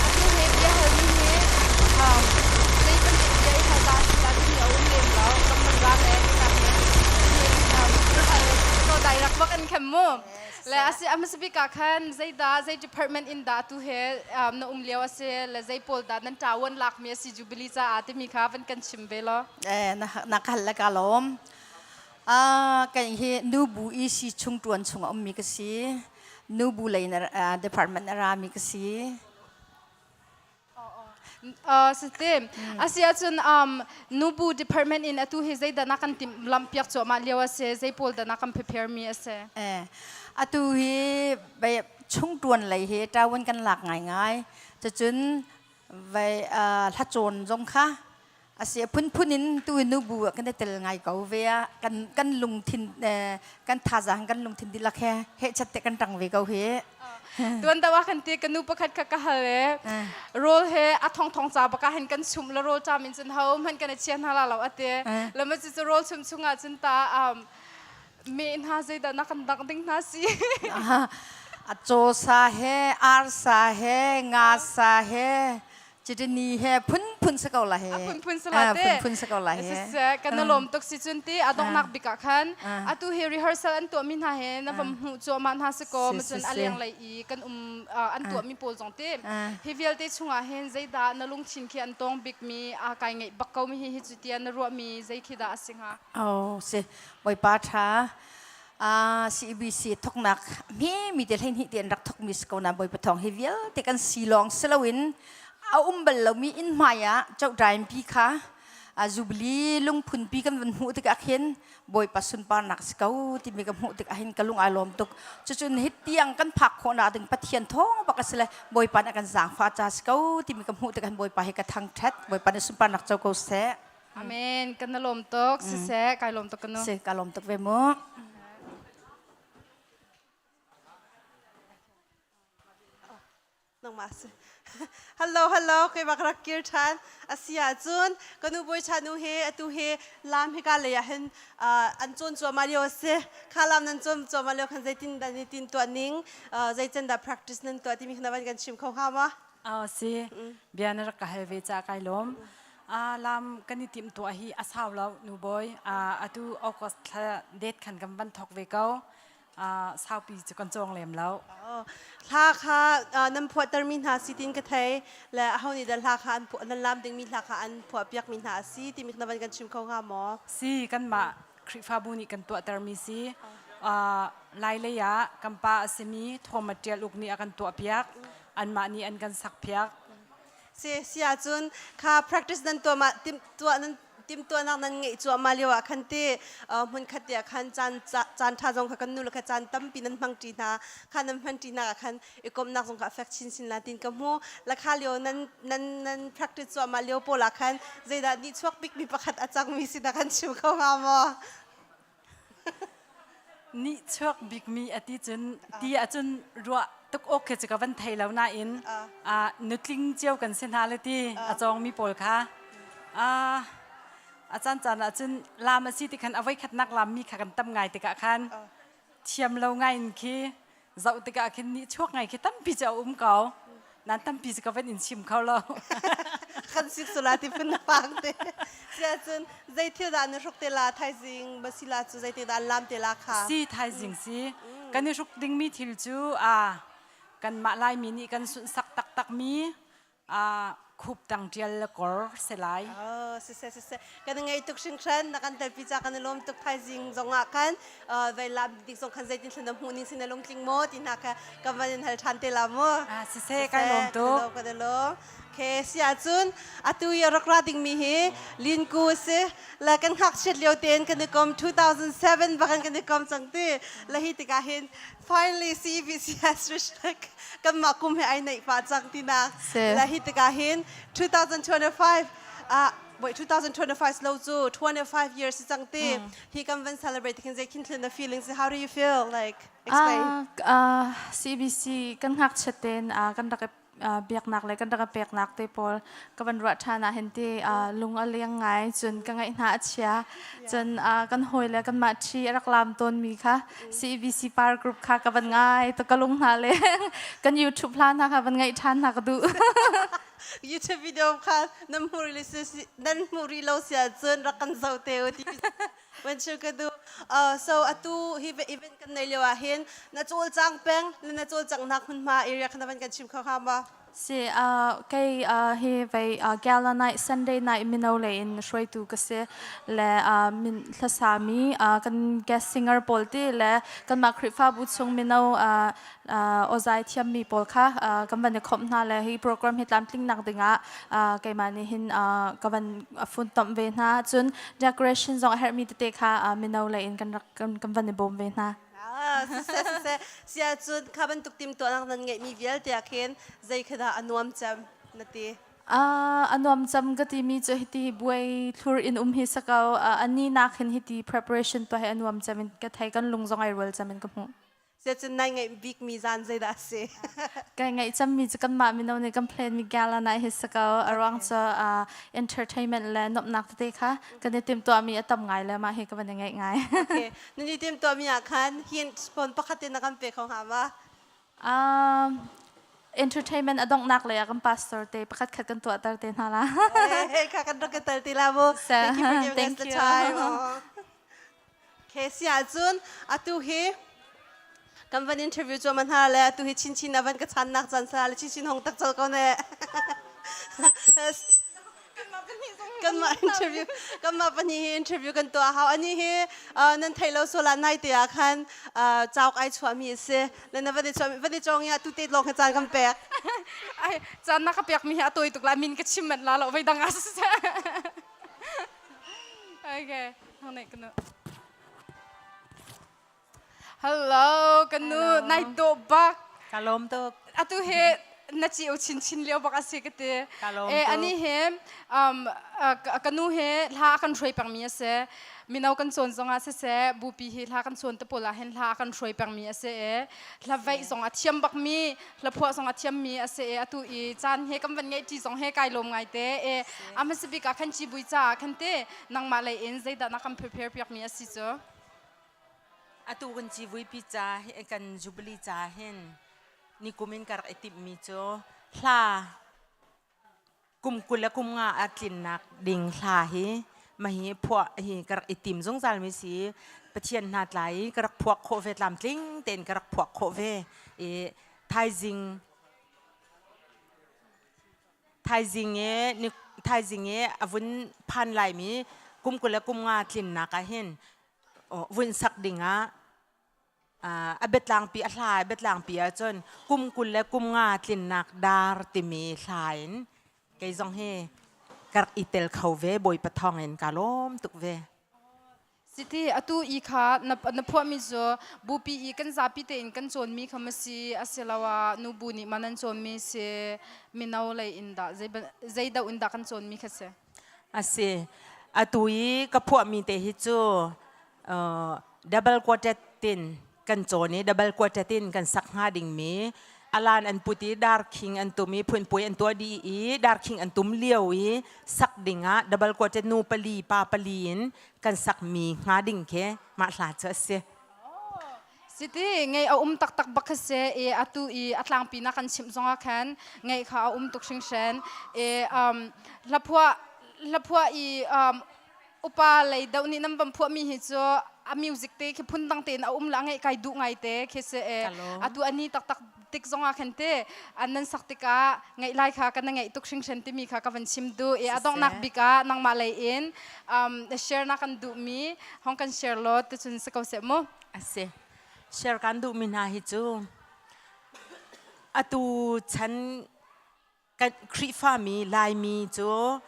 atu he bia halmi hi um, zei bantuk bia i hal dah si la timi a um lem lo. Kan man ra le ka he um, hal to direct bak an khem mu. Le asi a hmasa bik ah khan zeidah zei department in dah tu he um, na um lio a si le zei pawl dah nan ṭawan lakmi a si Jubilee caah timi kha van kan chim ve law. Eh, na na ka hal le ka lawm. Ah, kan hi nubu EC chung ṭuan chung a ummi ka si. Nubu lei na department a rami ka si. Site asi ahcun um, nubu department in atu hi zeidah na kan timh lampiak cuahmah lio a si zei pawl dah na kan prepare mi a si Eh, atu hi bai chung tuan lei hi tawon kan lak ngai ngai cucun vai hlacawn zong kha asi phunphun in tu hi nubu ah kan i tel ngai ko ve a kan kan lungthin kan thazaang kan lungthin dihlak he hehchat te kan tang ve ko hi tuan dawa kan ti ka nu pakhat kha ka hal e rawl he a thong thong ca baka hen kan chum la rawl cham in cun ho man kan chia hna la lo ate lama chu chu rawl chum chungah cun ta um me hna zeidah na kan dang ding hna si a chaw sa he ar sa he nga sa he. Chitini he phunphun si ko la he. A phunphun si la te. Phunphun si ko la he. Siseh kan na lawm tuk si cun ti a donghnak bik ah khan atu hi rehearsal an tuah mi hna he na vam hmuh cuahmah hna si ko ma cun a lenglei i kan um an tuah mi pawl zong ti hi vialte chungah hin zeidah na lungthin khi an tawng bik mi a kai ngeih bak ko mi hi hi cu tia na ruah mi zei khi dah a si hnga? Oh si Bawipa tha CEBC thoknak mi mi te hlei te an rak thok mi si ko na Bawipa thawng hi vialte kan si lawng si loin a um bal lomi inn hmai ah chokdain pi kha Jubilee lungphun pi kan van hmuh tikah khin Bawipa sunparnak si ko timi ka hmuh tikah hin ka lung ai lawm tuk. Cucun hi tiang kan phak khawhnak ding Pathian thawng bak a si le Bawipa nih a kan zaangfah ca si ko timi ka hmuh tikah hin Bawipa hi ka thangṭhat. Bawipa nih sunparnak co ko seh. Amen. Kan na lawm tuk. Siseh, kai lawm tuk ka nu. Si, ka lawm tuk ve mu. Nangmah si. Hello, hello, kei bak rak kir ṭhan. A si ahcun ka nu bawi ṭha nu he atu he lam hika lei ah hin an cawn cuahmah lio a si. Kha lam nan cawn cuahmah lio khan zeitin dah ni tin tuah ning, zeican dah practice nan tuah timi kha na van kan chim kho hnga ma? Aw si, bia na rak ka hal ve ca kai lawm. Lam kan i timhtuah hi a sau lo nu bawi. Atu August thla date khan kan van thawk ve ko. Saupi cu kan cawng lem lo. Hla kha nan phuahtermi hna si tin ka thei le aho nih dah hla kha an phuah nan lam dingmi hla kha an phuahpiakmi hna a si timi na van kan chim kho hnga maw? Si kanmah Khrihfabu nih kan tuahtermi si. Lai lei ah kan pa a simi Thomas Ṭial Uk nih a kan tuahpiak. Anmah nih an kan sakpiak. Si si ahcun kha practice nan tuah ma tim tuah nan timtuahnak nan ngeih cuahmah lio ah khan ti hmunkhat te ah khan caan caan ṭha zong kha kan nu le kha caan tampi nan hmang ṭi hna kha nan hman ṭi hna ah khan i komhnak zong kha a fek chinchin la tin ka hmu lakha lio nan nan nan practice cuahmah lio pawl ah khan zeidah nih chuak bikmi pakhat a cangmi si na kan chim kho hnga maw? Nih chuak bikmi a ti cun ti ahcun ruah tuk awk khi cu ka van thei lo nain nutling cio kan si hna le ti a cawngmi pawl kha a caan caan ahcun lam a si ti khan a voikhatnak lammi kha kan tam ngai tikah khan thiam lo ngai in khi zoh tikah khin nih chuak ngai khi tampi cu a um ko nan tampi cu ka van in chim kho lo kan sik sula ti phun na pang te sia cun zei thil dah na hruk te la thaizing basila cu zei te dah lam te la kha si thaizing si kan i hruk dingmi thil cu a kanmah laimi nih kan sunhsak taktak mi khup tang ṭial le kor si lai. Oh, siseh siseh. Kan ngei tuk hringhran na kan telpi ca kan i lawm tuk thaizing zong ah khan vei lam dik zong khan zeitin thlen na hmuh ning sin na lungtling maw ti hna kha ka van in hal ṭhan te la mu. Ah, siseh kai lawm tuk. Kan i lawm. Okay, si ahcun atu i rak ra dingmi hi Lin Ku si la kan ngakchiat lio tein kan i kom 2007 bakan kan i kom cang ti la hi tikah hin Finally CBC has reached like kanmah kum he ai neih pah cang tinak. La hi tikah hin 2025 ah wait 2025 lo cu 25 years si cang ti. Hi kan van celebrate khin zei khin na feelings how do you feel like explain? Uh, CBC kan ngakchiat tein kan rak biaknak le kan rak peknak te pawl ka van ruah ṭhan ah hin ti lung a leng ngai cun ka ngaih hna a chia cun kan hawi le kanmah ṭhi a rak lam tawnmi kha CEBC par group kha ka van ngai to ka lung hna le kan YouTube hla hna kha van ngaih ṭhan hna ka duh YouTube video kha nan hmu rih nan hmu rih lo sia cun rak kan zoh te u ti When chu ka du so atu hi event kan nei lio ah hin na cawl cang peng le na cawl cang nak hmunhma area kha na van kan chim kho hnga ma Si kei hi vei gala night Sunday night mino le in hruaitu ka si le min hlasami kan guest singer pawl ti le kanmah Khrihfabu chung mino awzai thiammi pawl kha kan van i khawmh hna le hi program hi tlamtling nak dingah keimah nih hin ka van funtomh ve hna cun decoration zong a herhmi tete kha mino lei in kan rak kan van i bawm ve hna. Ah, siseh siseh sia cun kha bantuk timtuahnak nan ngeihmi vialte ah khin zei khi dah a nuam cem na ti? A nuam cem ka timi cu hiti buai thlur in um hi sako ani nak hin hiti preparation tuah hi a nuam cem in ka thei kan lung zong ai rual cem in ka hmuh. Cun nai ngaih bikmi zan zeidah a si? Kai ngaih cammi cu kanmah mino nih kan plan mi gala nai hi si ko. A ruang cu entertainment le nuamhnak tete kha kan i timhtuahmi a tam ngai le mah hi ka van i ngaih ngai. Okay. Nan i timhtuahmi ah khan hint phone pakhat in na kan pe kho hnga ma? Um, Entertainment a donghnak lei ah kan pastor te pakhat khat kan tuahter te hna la. Hey, kha kan rak tel ti la mu. Thank you for giving Thank us the you. time. Oh. Okay, si ahcun atu hi kan van interview cu man ha le atu hi chin chin avan ka chan nak chan sa le chin chin hong tak chol ko ne. Kan mah interview kan mah pahnih hi interview kan tuah hau ani hi nan thei lo sual ah nai te ah khan cauk ai chuah mi a si le na van i chuah van i cawng i tu te lawng he caan kan pek. Ai caan na ka pek mi hi a tawi tuk la min ka chim manh la lo voi dang ah Okay, hong nei kanu. Hello, kanu nai dawh bak. Ka lawm tuk. Atu he na ci o chin chin lio bak asi ka ti. Ka lawm Eh tuk. ani he um kanu he hla kan hruai peng mi ase. Mino kan cawn zong ah siseh bupi hi hla kan cawn te pawl ah hin hla kan hruai peng mi ase e. Hla veih zong a thiam bak mi, hla phuah zong a thiam mi ase e. Atu i caan he kan van ngeih ṭi zong he kai lawm ngai te. E a hmasa bik ah khan civui caah khan te nangmah lei in zeidah na kan prepare piak mi asi cu? Atu kan civuipi ca kan jubilee ca hin nikum in ka rak i timhmi cu hla kum 20 le kum nga a tlinnak ding hla hi mahi phuah hi ka rak i tim zungzal mi si. Pathian hna tlai i ka rak phuak khawh ve tlamtling tein ka rak phuak khawh ve i thaizing Thaizing i ni thaizing i a vun phan laimi kum 20 le kum nga tlinnak ah hin vun sak dingah a biatlangpi a hla a biatlangpi ahcun kum 20 le kum nga tlinnak dar timi hla in kei zong hi ka rak i tel kho ve Bawipa thawng in ka lawm tuk ve. Siti atu i kha na na phuahmi cu bupi i kan zapi tein kan cawnmi kha ma si asiloah nubu nih ma nan cawnmi si mino lei in dah zei zei doh in dah kan cawnmi kha si? A si. Atu i ka phuahmi te hi cu double quartet in kan cawn i double quartet in kan sak hnga dingmi alan an put i darkhing an tum i phunpui an tuah dih i darkhing an tum lio i sak dingah double quartet nu pali pa pali in kan sakmi hnga ding khi mah hla cu a si. Siti ngei a um taktak bak kha si i atu i a tlangpi na kan chimh zongah khan ngei kha a um tuk hringhran i um, hlaphuah hlaphuah i um, upa lei deuh nih nan van phuahmi hi cu a music te khi phun dang tein a um la ngeih kai duh ngai te khi si e atu ani taktak tik zongah khan te an nan sak tikah ngeih lai kha kan ngeih tuk hringhran timi kha ka van chim duh i a donghnak bik ah nangmah lei in um, share na kan duh mi hong kan share lo ti cun si ko seh mu ase share kan duh mi hna hi cu atu chan kan Khrihfami Laimi cu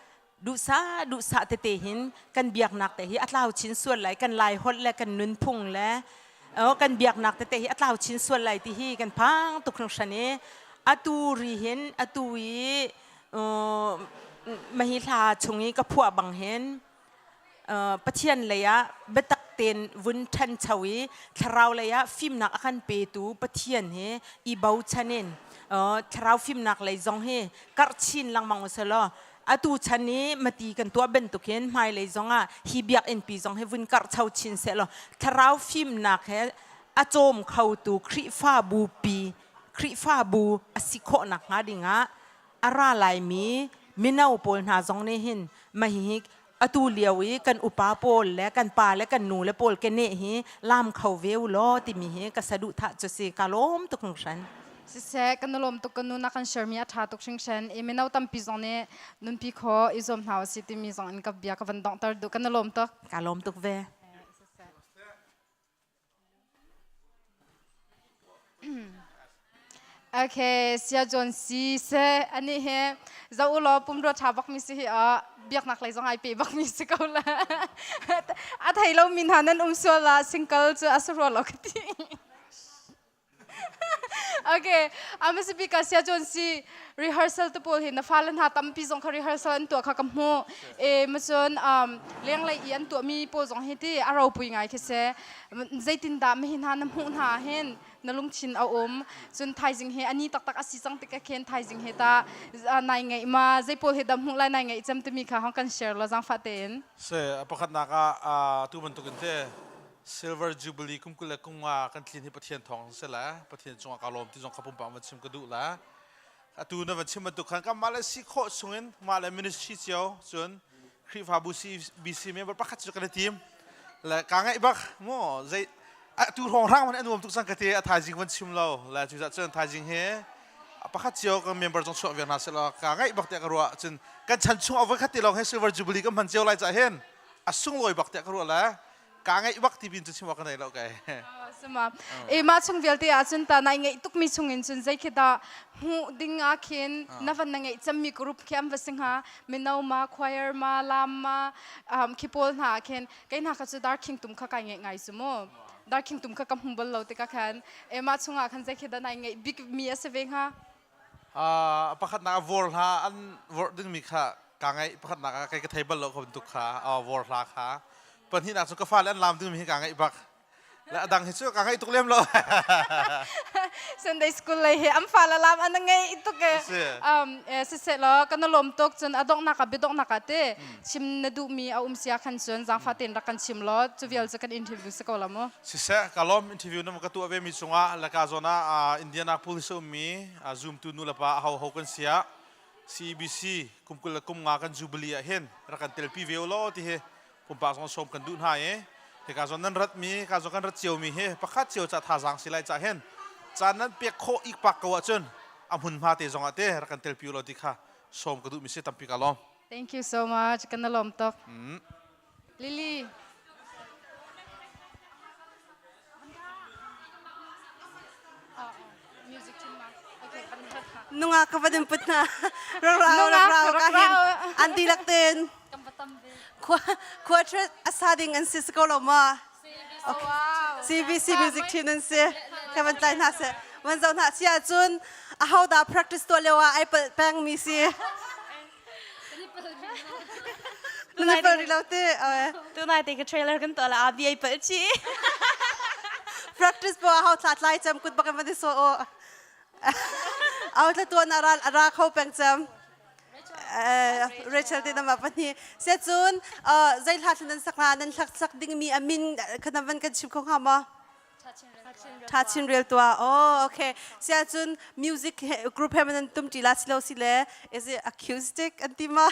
duhsah duhsah tete hin kan biaknak te hi a tlau chin sual lai kan Lai holh le kan nunphung le kan biaknak tete hi a tlau chin sual lai ti hi kan phang tuk hringhran i atu ri hin atu i mahi hla chung i ka phuah bang hin Pathian lei ah biatak tein vun ṭhancho i thlarau lei ah fimnak a kan petu Pathian hi i bochan in thlarau fimnak lei zong hi karh chin lengmang u selaw atu chan i mati kan tuah bantuk hin hmailei zong ah hi biakinn pi zong hi vun karhcho chin sehlaw thlarau fimnak he a cawm khotu Khrihfabu pi Khrihfabu a si khawh nakhnga dingah a ra laimi mino pawl hna zong nih hin mahihi atu lio i kan upa pawl le kan pa le kan nu le pawl keneh hi lam kho ve u law timi hi ka saduhthah cu si ka lawm tuk hringhran. Siseh kan lawm tuk kan nu na kan share mi a tha tuk hringhran i mino tampi zong nih nunpi kho i zuam hna usih timi zong in ka bia ka van donghter duh kan lawm tuk. Ka lawm tuk ve. Okay, sia John si se ani he zo u law pumrua tha bak mi si hi a biaknak lei zong ai pe bak mi si ko la. A thei lo mi hna nan um sual la single cu a si rua lo ka ti. Okay, amasi ka sia John si rehearsal te pawl hi na fale hna tampi zong kha rehearsal an tuah kha ka hmuh. E ma cun um, lenglei i an tuahmi pawl zong hi ti a ropui ngai khi si. Zeitindah mihi hna na hmuh hna hin na lungthin a um. Cun thaizing hi ani taktak a si cang tik khin thaizing hi ta nai ngeih ma zei pawl hi dah hmuh lai nai ngeih cem timi kha hong kan share lo zaangfah tein. Se pakhatnak ah tu bantukin te Silver Jubilee kum 25 kan tlin hi Pathian thawng si le Pathian cungah ka lawm ti zong ka pumpak van chim ka duh la. Atu na van chim bantuk khan kanmah le si khawh chungin mah le ministry cio cun Khrihfabu CBC member pakhat cu kan i tim. Le ka ngaih bak mu zei atu hrawng hrang man a nuam tuk cang ka ti a thaizing van chim lo le cu cun thaizing hi pakhat cio kan member zong chuah ve hna seh law ka ngaih bak tiah ka ruah cun kan chan chung a voi khat ti lawng hi silver jubilee kan hman cio lai cah hin a sunglawi bak tiah ka ruah le ka ngaih bak ti bin cu chim awk ka nei lo kai. Suma. E ma chung vialte ah cun ta nai ngeih tukmi chung in cun zei khi dah hmuh ding ah khin na van na ngeih cemmi group khi an va si hnga mino ma choir ma lam ma um, khi pawl hna ah khin kei hna kha cu dar khing tum kha kai ngeih ngai cu mu dar khing tum kha ka hmu bal lo tikah khan e ma chung ah khan zei khi dah nai ngeih bik mi a si ve hnga Uh, pakhatnak ah vor hla an vorh dingmi kha ka ngaih pakhatnak ah kei ka thei bal lo kha bantuk kha uh, vor hla kha pahnihnak cu ka fale an laam dingmi hi ka ngaih bak le a dang hi cu ka ngaih tuk lem lo Sunday school lei hi an fale lam an ngei tuk e um siseh law kan lawm tuk cun a donghnak ah biadonghnak ah te chim na duhmi a um sia khan cun zaangfa tein rak kan chim law cu vial cu kan interview si ko la mu Siseh, ka lawm interview na ka tuah ve mi cungah le ka zawn ah Indianapolis a ummi zumtu nu le pa ho ho kan sia CEBC kum 20 le kum nga kan jubilee ah hin rak kan telpi ve law ti hi pumpak zong sawm kan duh hna i hika zawn nan rat mi ka zawn kan rat cio mi hi pakhat cio ca thazaang si lai ca hin caan nan pek khawh ik pak ko ahcun a hmunhma te zong ah te rak kan telpi law ti kha sawm ka duh mi si tampi ka lawm. Thank you so much. Kan lawm tuk. Lily. Nungak ka van in put hna. Rau rau ka hin an dihlak tein. Khua khua a sa ding an si ko lo ma? Okay. CBC music team nan si. Ka van tlai hna se. Van zo hna si ahcun a ho dah practice tuah lio ah ai palh peng mi si. Tunai pal rih lo te. Tunai te ka trailer kan tuah la abi ai pal chi. Practice po hau thla tlai cham kut bak van so o. Au tla tuan ara ara kho peng cham. Rachel te nama pani se cun zei hla thlan nan sak la nan hlak sak ding mi amin khana van kan chim kho hnga ma? Tha chin rel tua. Oh, okay. Sia cun music group he man tum ti la si lo si le is it acoustic an ti ma?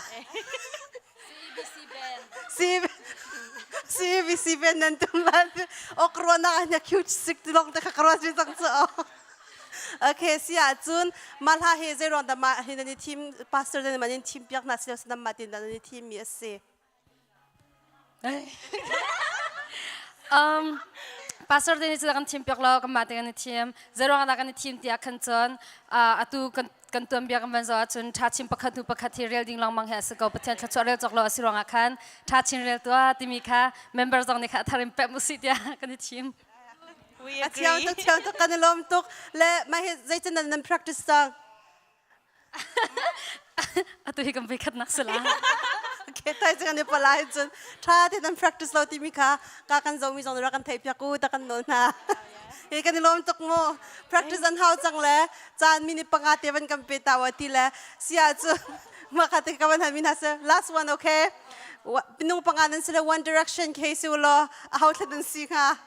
CBC band. C CBC band nan tum la. O corona an acoustic ti long te kha corona chi chang chu. Okay, sia cun ma hla he zei ruang da ma hi nan i thim pastor nan man in thim piak na si lo sinam ma tin nan i thim mi a si. Um, pastor te nih cu kan thim piak lo kan mah te kan i thim zeiruang dah kan i thim tiah khan cun atu kan kan tuanbia kan van zoh ahcun tha chin pakhat hnu pakhat hi rel ding lengmang hi a si ko pathian thluachuah rel cawk lo a si ruangah khan tha chin rel tuah timi kha member zong nih kha a thar in pemh usih tiah kan i thim A thiang tuk thiang tuk kan i lawm tuk le mah hi zeitin nan nan practice cang Atu hi kan voi khatnak si la. Okay, tai cu kan i palai cun tha te nan practice lo timi kha ka kan zomi zong rak kan theih piak u ta kan nawl hna. Hi kan i lawm tuk mu. Practice an hau cang le caan minute panga te van kan pe ta wa ti le sia cu ma kha te ka van han min ha se last one okay. Minung panga nan si le one direction ke si u law a hau thla nan si kha.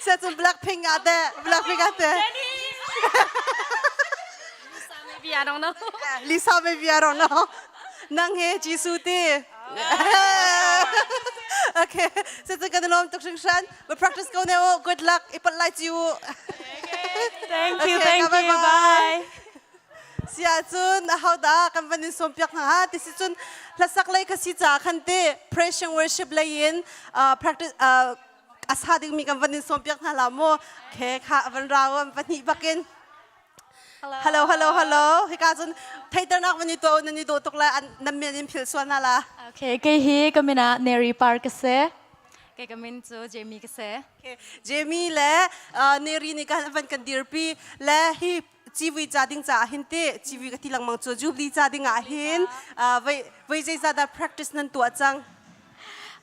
Sa cun Blackpink ate, Blackpink ate. Lisa maybe I don't know. Lisa maybe I don't know. Nang he Jisoo ti. Okay, so cu kan lawm tuk hringhran. But practice ko ne u. Good luck. Ipat lai ci u. Thank you, thank you. Bye. Si ahcun ahodah kan van in sawmpiak hna hnga ti si cun hlasak lei kha si caah khan ti praise and worship lei in practice a sa dingmi kan van in sawmpiak hna la mu khe kha van rau an pahnih bakin hello hello hello hika cun theiternak van i tuah nan i dawh tuk lai nan men in phil sual hna la Okay kei hi ka min ah Neri Park ka si kei ka min cu Jamie ka si Okay Jamie le Neri nih kan van kan dirpi le hi civui ca ding caah hin ti civui ka ti lengmang cu jubilee ca ding ah hin voi voi zeizah dah practice nan tuah cang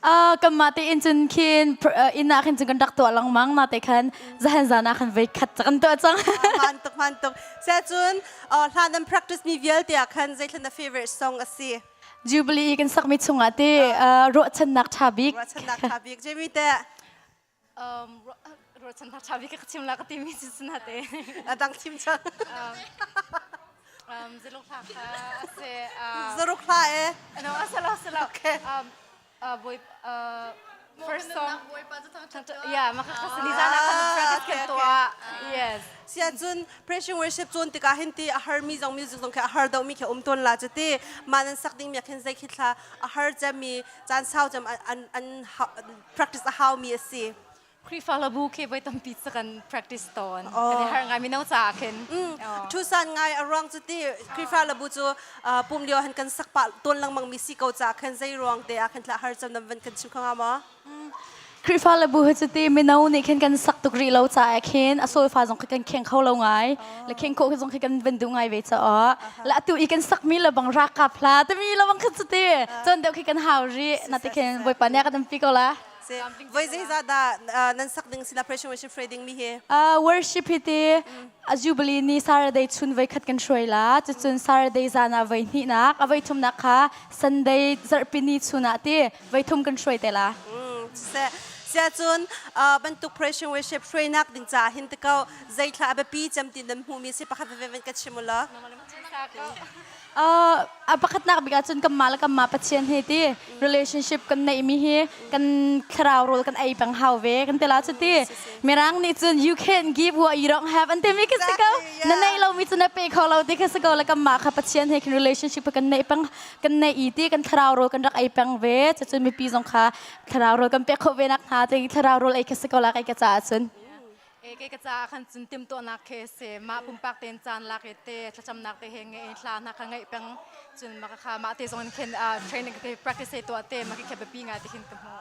Uh, kanmah te in cun khin inn ah khin cun kan rak tuah lengmang na te khan zahan zan ah khan voi khat kan tuah cang man tuk man tuk sia cun hla nan practice mi vialte ah khan zeithlan na favorite song a si Jubilee kan sakmi chungah te ruahchannak tha bik ruahchannak tha bik Jamie te Um, Ruahchannak ṭha bik ka chim la ka timi cu si na te. A dang chim cang. Zaruk hla kha a si. Zaruk hla e. No, a si lo, si lo. Okay. Boy, first song. Yeah, makakasani zana kan practice kan tuah. Yes. Sia cun praise and worship cun tikah hin ti a har mi zong music zong khe a har deuh mi khe um tawn la cu ti ma nan sak ding mi khin zei khi thla a har cem mi caan sau cem an an practice a hau mi a si. Khrihfa hlabu khi voi tampi cu kan practice tawn. Kan i harh ngai mino caah khin. Tucson ngai a ruang cu ti Khrihfa hlabu cu pum lio han kan sak pah tawn lengmang mi si ko caah khan zei ruang te ah khan thla har cem nam van kan chim kho hnga maw? Khrihfa hlabu hi cu ti mino nih khin kan sak tuk rih lo caah khin a solfa zong khi kan kheng kho lo ngai. Le kheng khawh zong khi kan van duh ngai ve caah. Le atu i kan sak mi le bang rakap hla timi le bang khan cu ti cun deuh khi kan hau rih. Na ti khin Bawipa nih a kan umpi ko la. Voi zeizah dah nan sak ding sila praise and worship hruai ding mi hi? Worship hi ti a Jubilee ni Saturday chun voi khat kan hruai la. Cucun Saturday zan ah voi hnihnak, a voi thumnak kha Sunday zarhpi ni chun ah ti voi thum kan hruai te la. Sia cun bantuk praise and worship hruainak ding caah hin te ko zei thla a biapi cem ti nan hmuh mi si pakhat veve van ka chim u law. A pakhatnak bik ahcun kanmah le kanmah Pathian he ti relationship kan neihmi hi kan thlarau rawl kan ei peng hau ve kan ti la cu ti mirang nih cun you can't give what you don't have an timi khi si ko na neih lomi cu na pe kho lo ti khi si ko le kanmah kha Pathian he khin relationship kan neih peng kan neih i ti kan thlarau rawl kan rak ei peng ve cucun mipi zong kha thlarau rawl kan pek khawh ve nak hnga ti thlarau rawl ei khi si ko la kai ka caah cun E ke ka ca khan cun timtuahnak khi si mah pumpak tein caan lak i te thlacamnak te he nge hla hna kha ngaih peng cun mah kha mah te zong in khin training te practice he tuah te mah khi biapi ngai te khin ka hmu.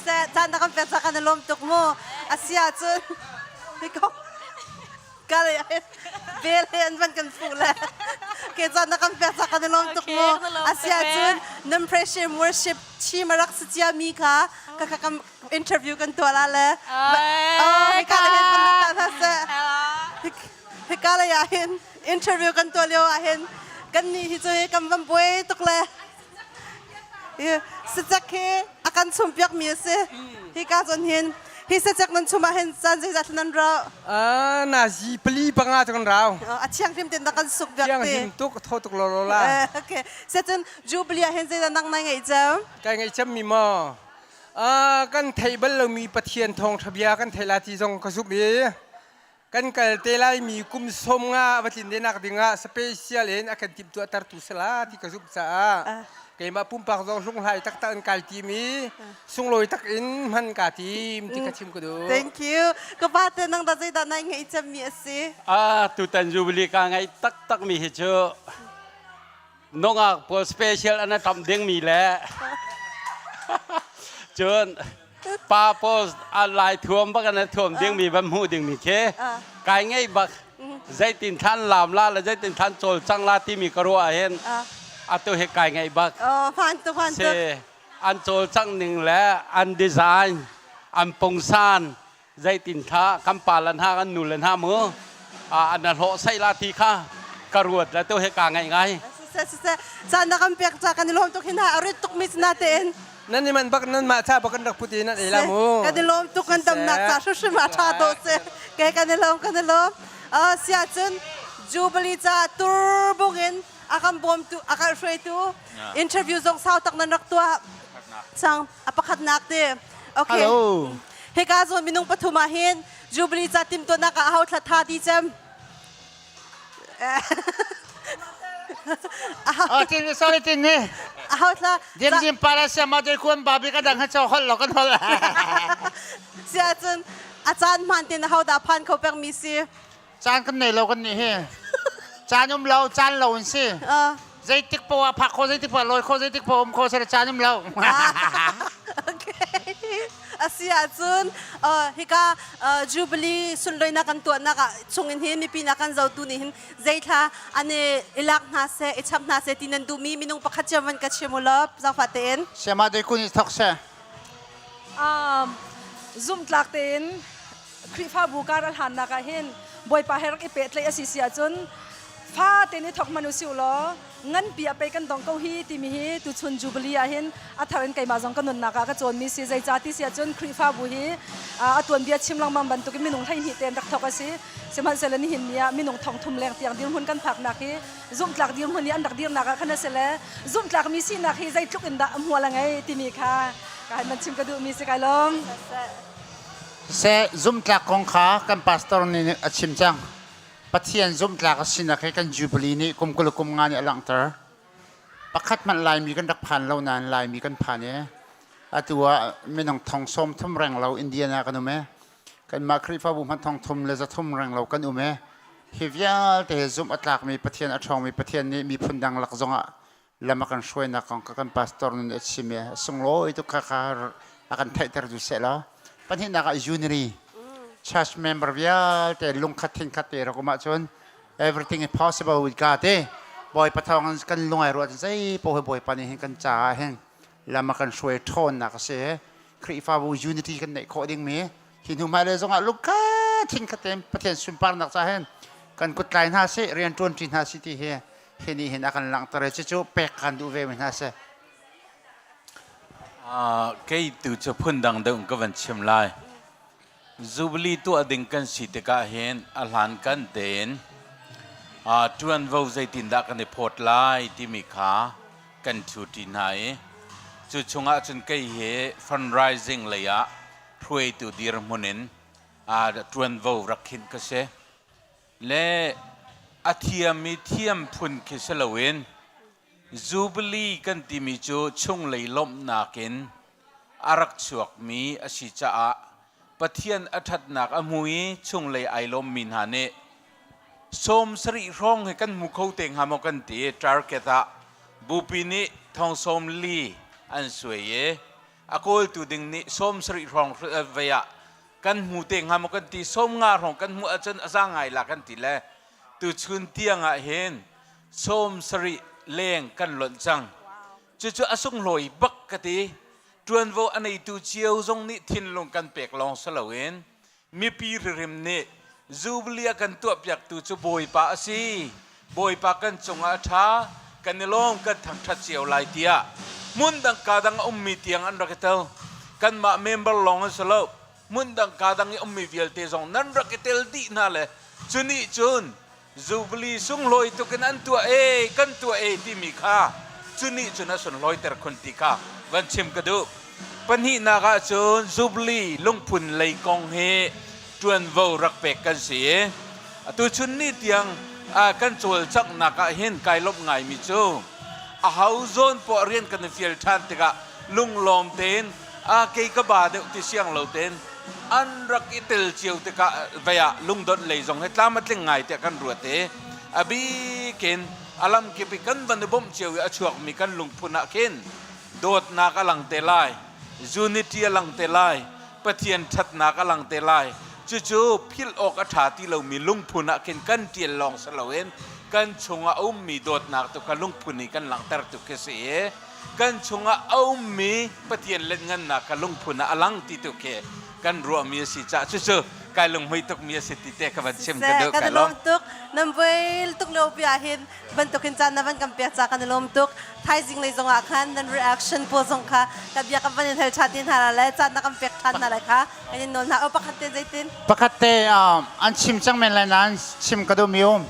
Se caan na kan pek ca kan i lawm tuk mu. Asia cun hiko kale bel he an van kan fuh le ke caan na kan pek ca kan i lawm tuk mu. Asia cun nan pressure worship chi marak si cia mi kha ka ka interview kan tuah la le oh hika le hin kan ta hna seh hika le ah hin interview kan tuah lio ah hin kan nih hi cu hi kan van buai tuk le sacek hi a kan chum piak mi a si hika cun hin hi sacek nan chum ah hin caan zeizat nan rau na zi pali panga cu kan rau a thianghlim ten na kan suk biak te thianghlim tuk tho tuk lo lo la okay secun jubilee ah hin zeidah nang nai ngeih cem kai ngeih cem mi maw Kan theih bal lomi Pathian thawngṭha bia kan theih lai ti zong ka zumh i kan kal te laimi kum 50 a va tlin denak dingah special in a kan timhtuahtertu si la ti ka zumh caah keimah pumpak zong hlunghlai taktak in kai tim i sunglawi tak in hman kaa tim ti ka chim ka duh. Thank you. Ka pa te nang dah zeidah nai ngeih cemmi a si? Ah, tutan Jubilee ka ngaih taktakmi hi cu nungak pawl special an tam dingmi le cun pa pawl a lai thuam bak an thuam dingmi van hmuh dingmi khi kai ngei bak zeitin than lam la le zeitin than cawl cang la timi ka ruah hin atu hi kai ngei bak si an cawl cang ning le an design an pungsan zeitin tha kan pa le hna kan nu le hna mu an hlawh sai la ti kha ka ruat le tu he ka ngai ngai siseh caan na kan pek ca kan i lawm tuk hin ha a rit tuk mi na tein nan i man bak nan mah cha bak kan rak put in nan ei la mu kan i lawm tuk kan damnak ca hrimhrim ah tha to se ke kan i lawm kan i lawm sia cun jubilee ca tur bung in a kan bawmtu a kan hruaitu interview zong sau tak nan rak tuah sang a pakhatnak te okay Hello. Hika zawn minung pathum ah hin Jubilee ca timhtuahnak ah aho thla tha di cem? Oh, tin sorry tin ni. Aho thla? Dim dim para sia ma dei kuan babi ka dang ha cho hol lo kan hol. Sia cun a caan hmaan tin aho dah phan kho peng mi si? Caan kan nei lo kan nih hi. Caan um lo, caan lo in si. Zeitik poah phak kho, zeitik poah lawi kho, zeitik poah um kho seh caan um lo. Okay. Asi ahcun hika Jubilee sunloinak kan tuahnak ah chungin hin mipi na kan zotu nih hin zeithla an i ilak hna seh, i chap hna seh ti nan duhmi minung pakhat cio van ka chim u law zaangfah tein. Siama dei kun i thok seh. Um, zumtlak tein Khrihfabu kar a hlannak ah hin Bawipa he rak i pehtlaih a si si ahcun Fa te ni thok hmanh u si u law nganpi a pei kan dong ko hi timi hi tuchun Jubilee ah hin a thar in keimah zong ka nunnak ah ka cawnmi si. Zeicah ti si ahcun Khrihfabu hi a tuanbia chim lengmang bantukin minung 12 tein rak thok a si. Sihmanhsehlaw nihin ni ah minung 3000 leng tiang dirhmun kan phaknak hi zumhtlak dirhmun i an rak dirnak ah khan a si le zumhtlakmi sinak hi zeitluk in dah hmual a ngei timi kha ka han chim ka duhmi si kai lawm. Siseh zumhtlak kong kha kan pastor nih a chim cang. Pathian zumhtlak a sinak hi kan Jubilee nih kum 20 kum nga nih a langhter. Pakhat hmanh Laimi kan rak phan lo nain Laimi kan phan i atu ah minung thong sawm thum reng lo Indiana kan um i kanmah Khrihfabu hmanh thong thum le za thum reng lo kan um i hi vialte hi zumh a tlakmi Pathian a ṭhawngmi Pathian nih miphun dang lak zongah lam a kan hruainak kong kha kan pastor nun a chim i a sunglawi tuk kha kha a kan theihter tu seh law pahnihnak ah unity church member vialte lungkhat thinkhat te rak um ahcun everything is possible with God te Bawipa thawng kan lungai ruah zei paoh hi Bawipa nih hin kan caah hin lam a kan hruai ṭhawnnak a si Khrihfabu unity kan neih khawh dingmi hi hnu hmailei zongah lungkhat thinkhat tein Pathian sunparnak caah hin kan kut tlai hna sih rian ṭuanṭi hna sih ti hi hi nih hin a kan langhter i cucu pek kan duh ve mi hna si. Kei tu cu phundang deuh in ka van chim lai. Jubilee tuah ding kan si tikah hin a hlan kan tein ṭuanvo zeitindah kan i phawt lai timi kha kan ṭhuṭi hna i cu chungah cun kei hi fundraising lei ah hruaitu dirhmun in ṭuanvo rak khinh ka si. Le a thiam i thiam phun khi si loin Jubilee kan timi cu chunglei lawmhnak in a rak chuakmi a si caah Pathian a ṭhatnak a hmu i chunglei ai lawmmi hna nih 70 hrawng hi kan hmu kho te hnga maw kan ti i target ah bupi nih thong 40 an suai i a kawltu ding nih 70 hrawng vei ah kan hmu te hnga maw kan ti 50 hrawng kan hmuh ahcun a za ngai la kan ti le tuchun tiang ah hin 70 leng kan lonh cang. Cucu a sunglawi bak ka ti. Ṭuanvo a neitu cio zong nih thinlung kan pek lawng si loin mipi hririm nih Jubilee a kan tuahpiaktu cu Bawipa a si. Bawipa kan cungah a ṭha, kan i lawm, kan thangṭhat cio lai tiah hmun dang ka dang a ummi tiang an rak i tel. Kanmah member lawng an si lo. Hmun dang ka dang i ummi vialte zong nan rak i tel dih hna le cu nih cun Jubilee sunglawi tuk in an tuah e, kan tuah e timi kha cu nih cun a sunlawiter khun ti kha van chim ka duh. Pahnihnak ah cun Jubilee lungphun lei kong hi ṭuanvo rak pek kan si i atu chun ni tiang kan cawlcanghnak ah hin kai lawmh ngaimi cu a ho zawn poah rian kan i fial ṭhan tikah lunglawm tein a kei ka ba deuh ti siang lo tein an rak i tel cio tikah vei ah lungdonh lei zong hi tlam a tling ngai tiah kan ruat i a bikin a lamkip i kan van i bawmh cio i a chuakmi kan lungphun ah khin dawtnak a lang te lai, unity a lang te lai, Pathian ṭhatnak a lang te lai. Cucu philh awk a ṭha ti lomi lungphun ah khin kan ṭial lawng si loin kan chungah a ummi dawtnak tu kha lungphun i kan langhter tu khi si i kan chungah a ummi Pathian letngannak kha lungphun ah a lang ti tu khi kan ruahmi a si caah cucu kai lunghmui tukmi a si ti te ka van chim ka duh. Kan i lawm tuk. Nan voi tuk lo bia hin bantukin caan na van kan pek ca kan i lawm tuk. Thaizing lei zong ah khan nan reaction pawl zong kha ka bia kan van in hal ṭhan ti hna la le caan na kan pek ṭhan hna lai kha kan in nawl hna. O pakhat te zeitin? Pakhat te an chim cang men lai nain chim ka duhmi um.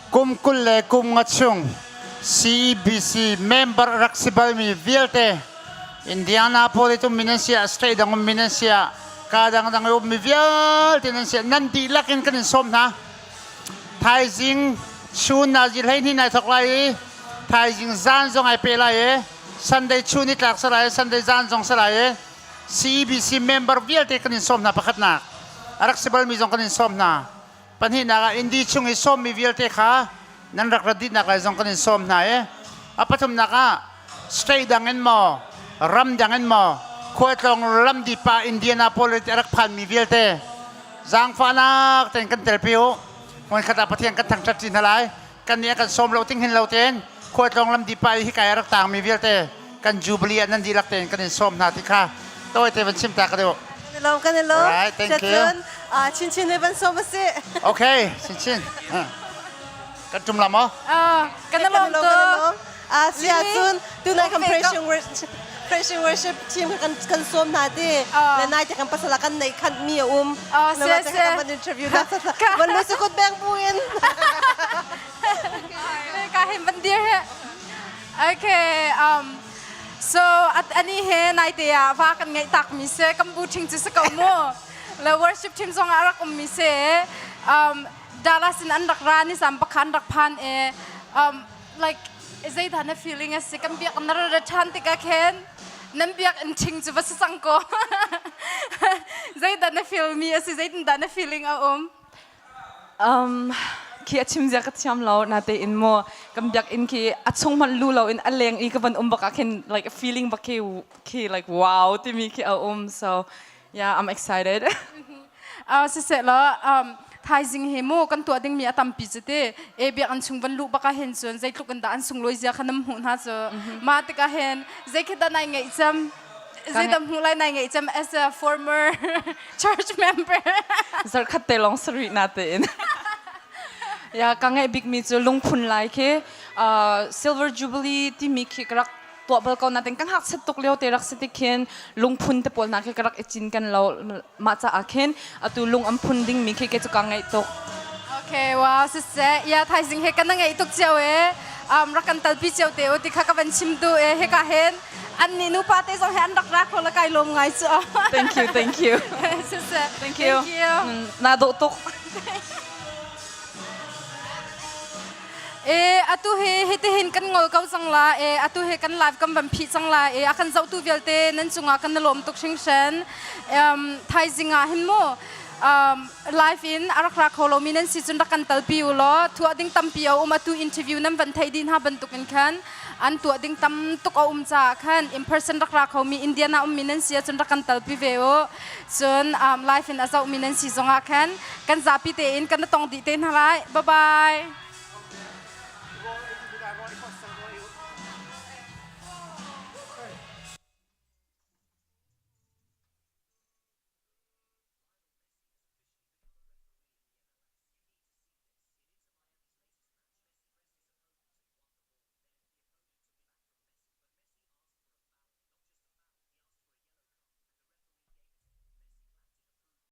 Kum 25 chung CBC member rak si balmi vialte Indianapolis ummi nan si ah state dang ummi nan si ah ka dangdang i ummi vialte nan si ah nan dihlak in kan in sawm hna. Thaizing chun nazi 12 nai thok lai i thaizing zan zong ai pe lai i Sunday chun i tlak sa lai i Sunday zan zong sa lai i CEBC member vialte kan in sawm hna pakhatnak a rak si balmi zong kan in sawm hna. Pahnihnak ah Indi chung i sawmmi vialte kha nan rak rat dihnak lai zong kan in sawm hna i a pathumnak ah state dang in maw ram dang in maw khualtlawng lamdipa Indianapolis a rak phanmi vialte zaangfahnak tein kan telpi u. Hmunkhat ah Pathian kan thangṭhat ṭi hna lai. Kan nih a kan sawm lo ting hin lo tein khualtlawng lamdipa i hika i a rak taangmi vialte kan Jubilee ah nan dihlak tein kan in sawm hna ti kha tawite van chim ta ka deuh. Kan i lawm, kan i lawm. Alright, thank you. Cun, ah, Chinchin he van sawm a si. Okay, Chinchin. Kan tum la maw? Ah, kan i lawm tuk. Ah, sia cun tunai kan praising worship praising worship team kan kan sawm hna ti. Le nai te kan pasala kan nei khan mi a um. Ah, sia sia. Kan interview na sa. Van lu si kut beng bu in. Ka hin van dir he. Okay, so at ani he nai te ah va kan ngai tak mi se kan bu thing chu se ko mu. Le worship team zong ah rak um mi se. Dallas in an rak ra ni sam pakhan rak phan e like zeidah na feeling a si kan biak na ra ṭhan tikah khin nan biak in ṭhing cu va si cang ko zeidah na feel mi a si zeitindah na feeling a um Um, khi a chim zia ka thiam lo na te in mo kan biak in khi a chung man lu lo in a leng i ka van um bak ah khin like a feeling bak khi khi like wow timi khi a um so yeah I'm excited Siseh law thaizing he mu kan tuah dingmi a tampi cu ti e biak an chung van luh bak ah hin cun zeitluk in dah an sunglawi zia kha nam hmuh hna cu mah tikah hin zei khi dah nai ngeih cem zei dah hmuh lai nai ngeih cem as a former church member Zarkhat te lawng sarih na tein ya ka ngaih bik mi cu lungphun lai khi silver jubilee timi khi ka rak tuah bal ko nain kan ngakchiat tuk lio te rak si tik khin lungphun te pawl hna khi ka rak i cin kan lo mah caah khin atu lung an phun ding mi khi ke cu ka ngaih tuk. Okay, wow, siseh. Ya thaizing he kan ngaih tuk cio e. Rak kan talpi cio te u ti kha ka van chim tu e he ka hen an ni nu pa te zong he an rak ra kho la kai lom ngai chu. Thank you, thank you. Siseh. Thank you. Thank you. Na dawh tuk. E atu hi hitihin kan ngol ko cang la e atu hi kan live kan van phih cang la e a kan zohtu vialte nan cungah kan na lawm tuk hringhran um, thaizing ah hin mu um, live in a rak ra kho lomi nan si cun rak kan talpi u law thuah ding tampi a um atu interview nan van thei dih hna bantuk in khan an tuah ding tam tuk a um caah khan in person rak ra khomi Indiana ummi nan si ahcun rak kan talpi ve u cun um, live in a zohmi nan si zongah khan kan zapi tein kan tong dih te hna lai bye bye.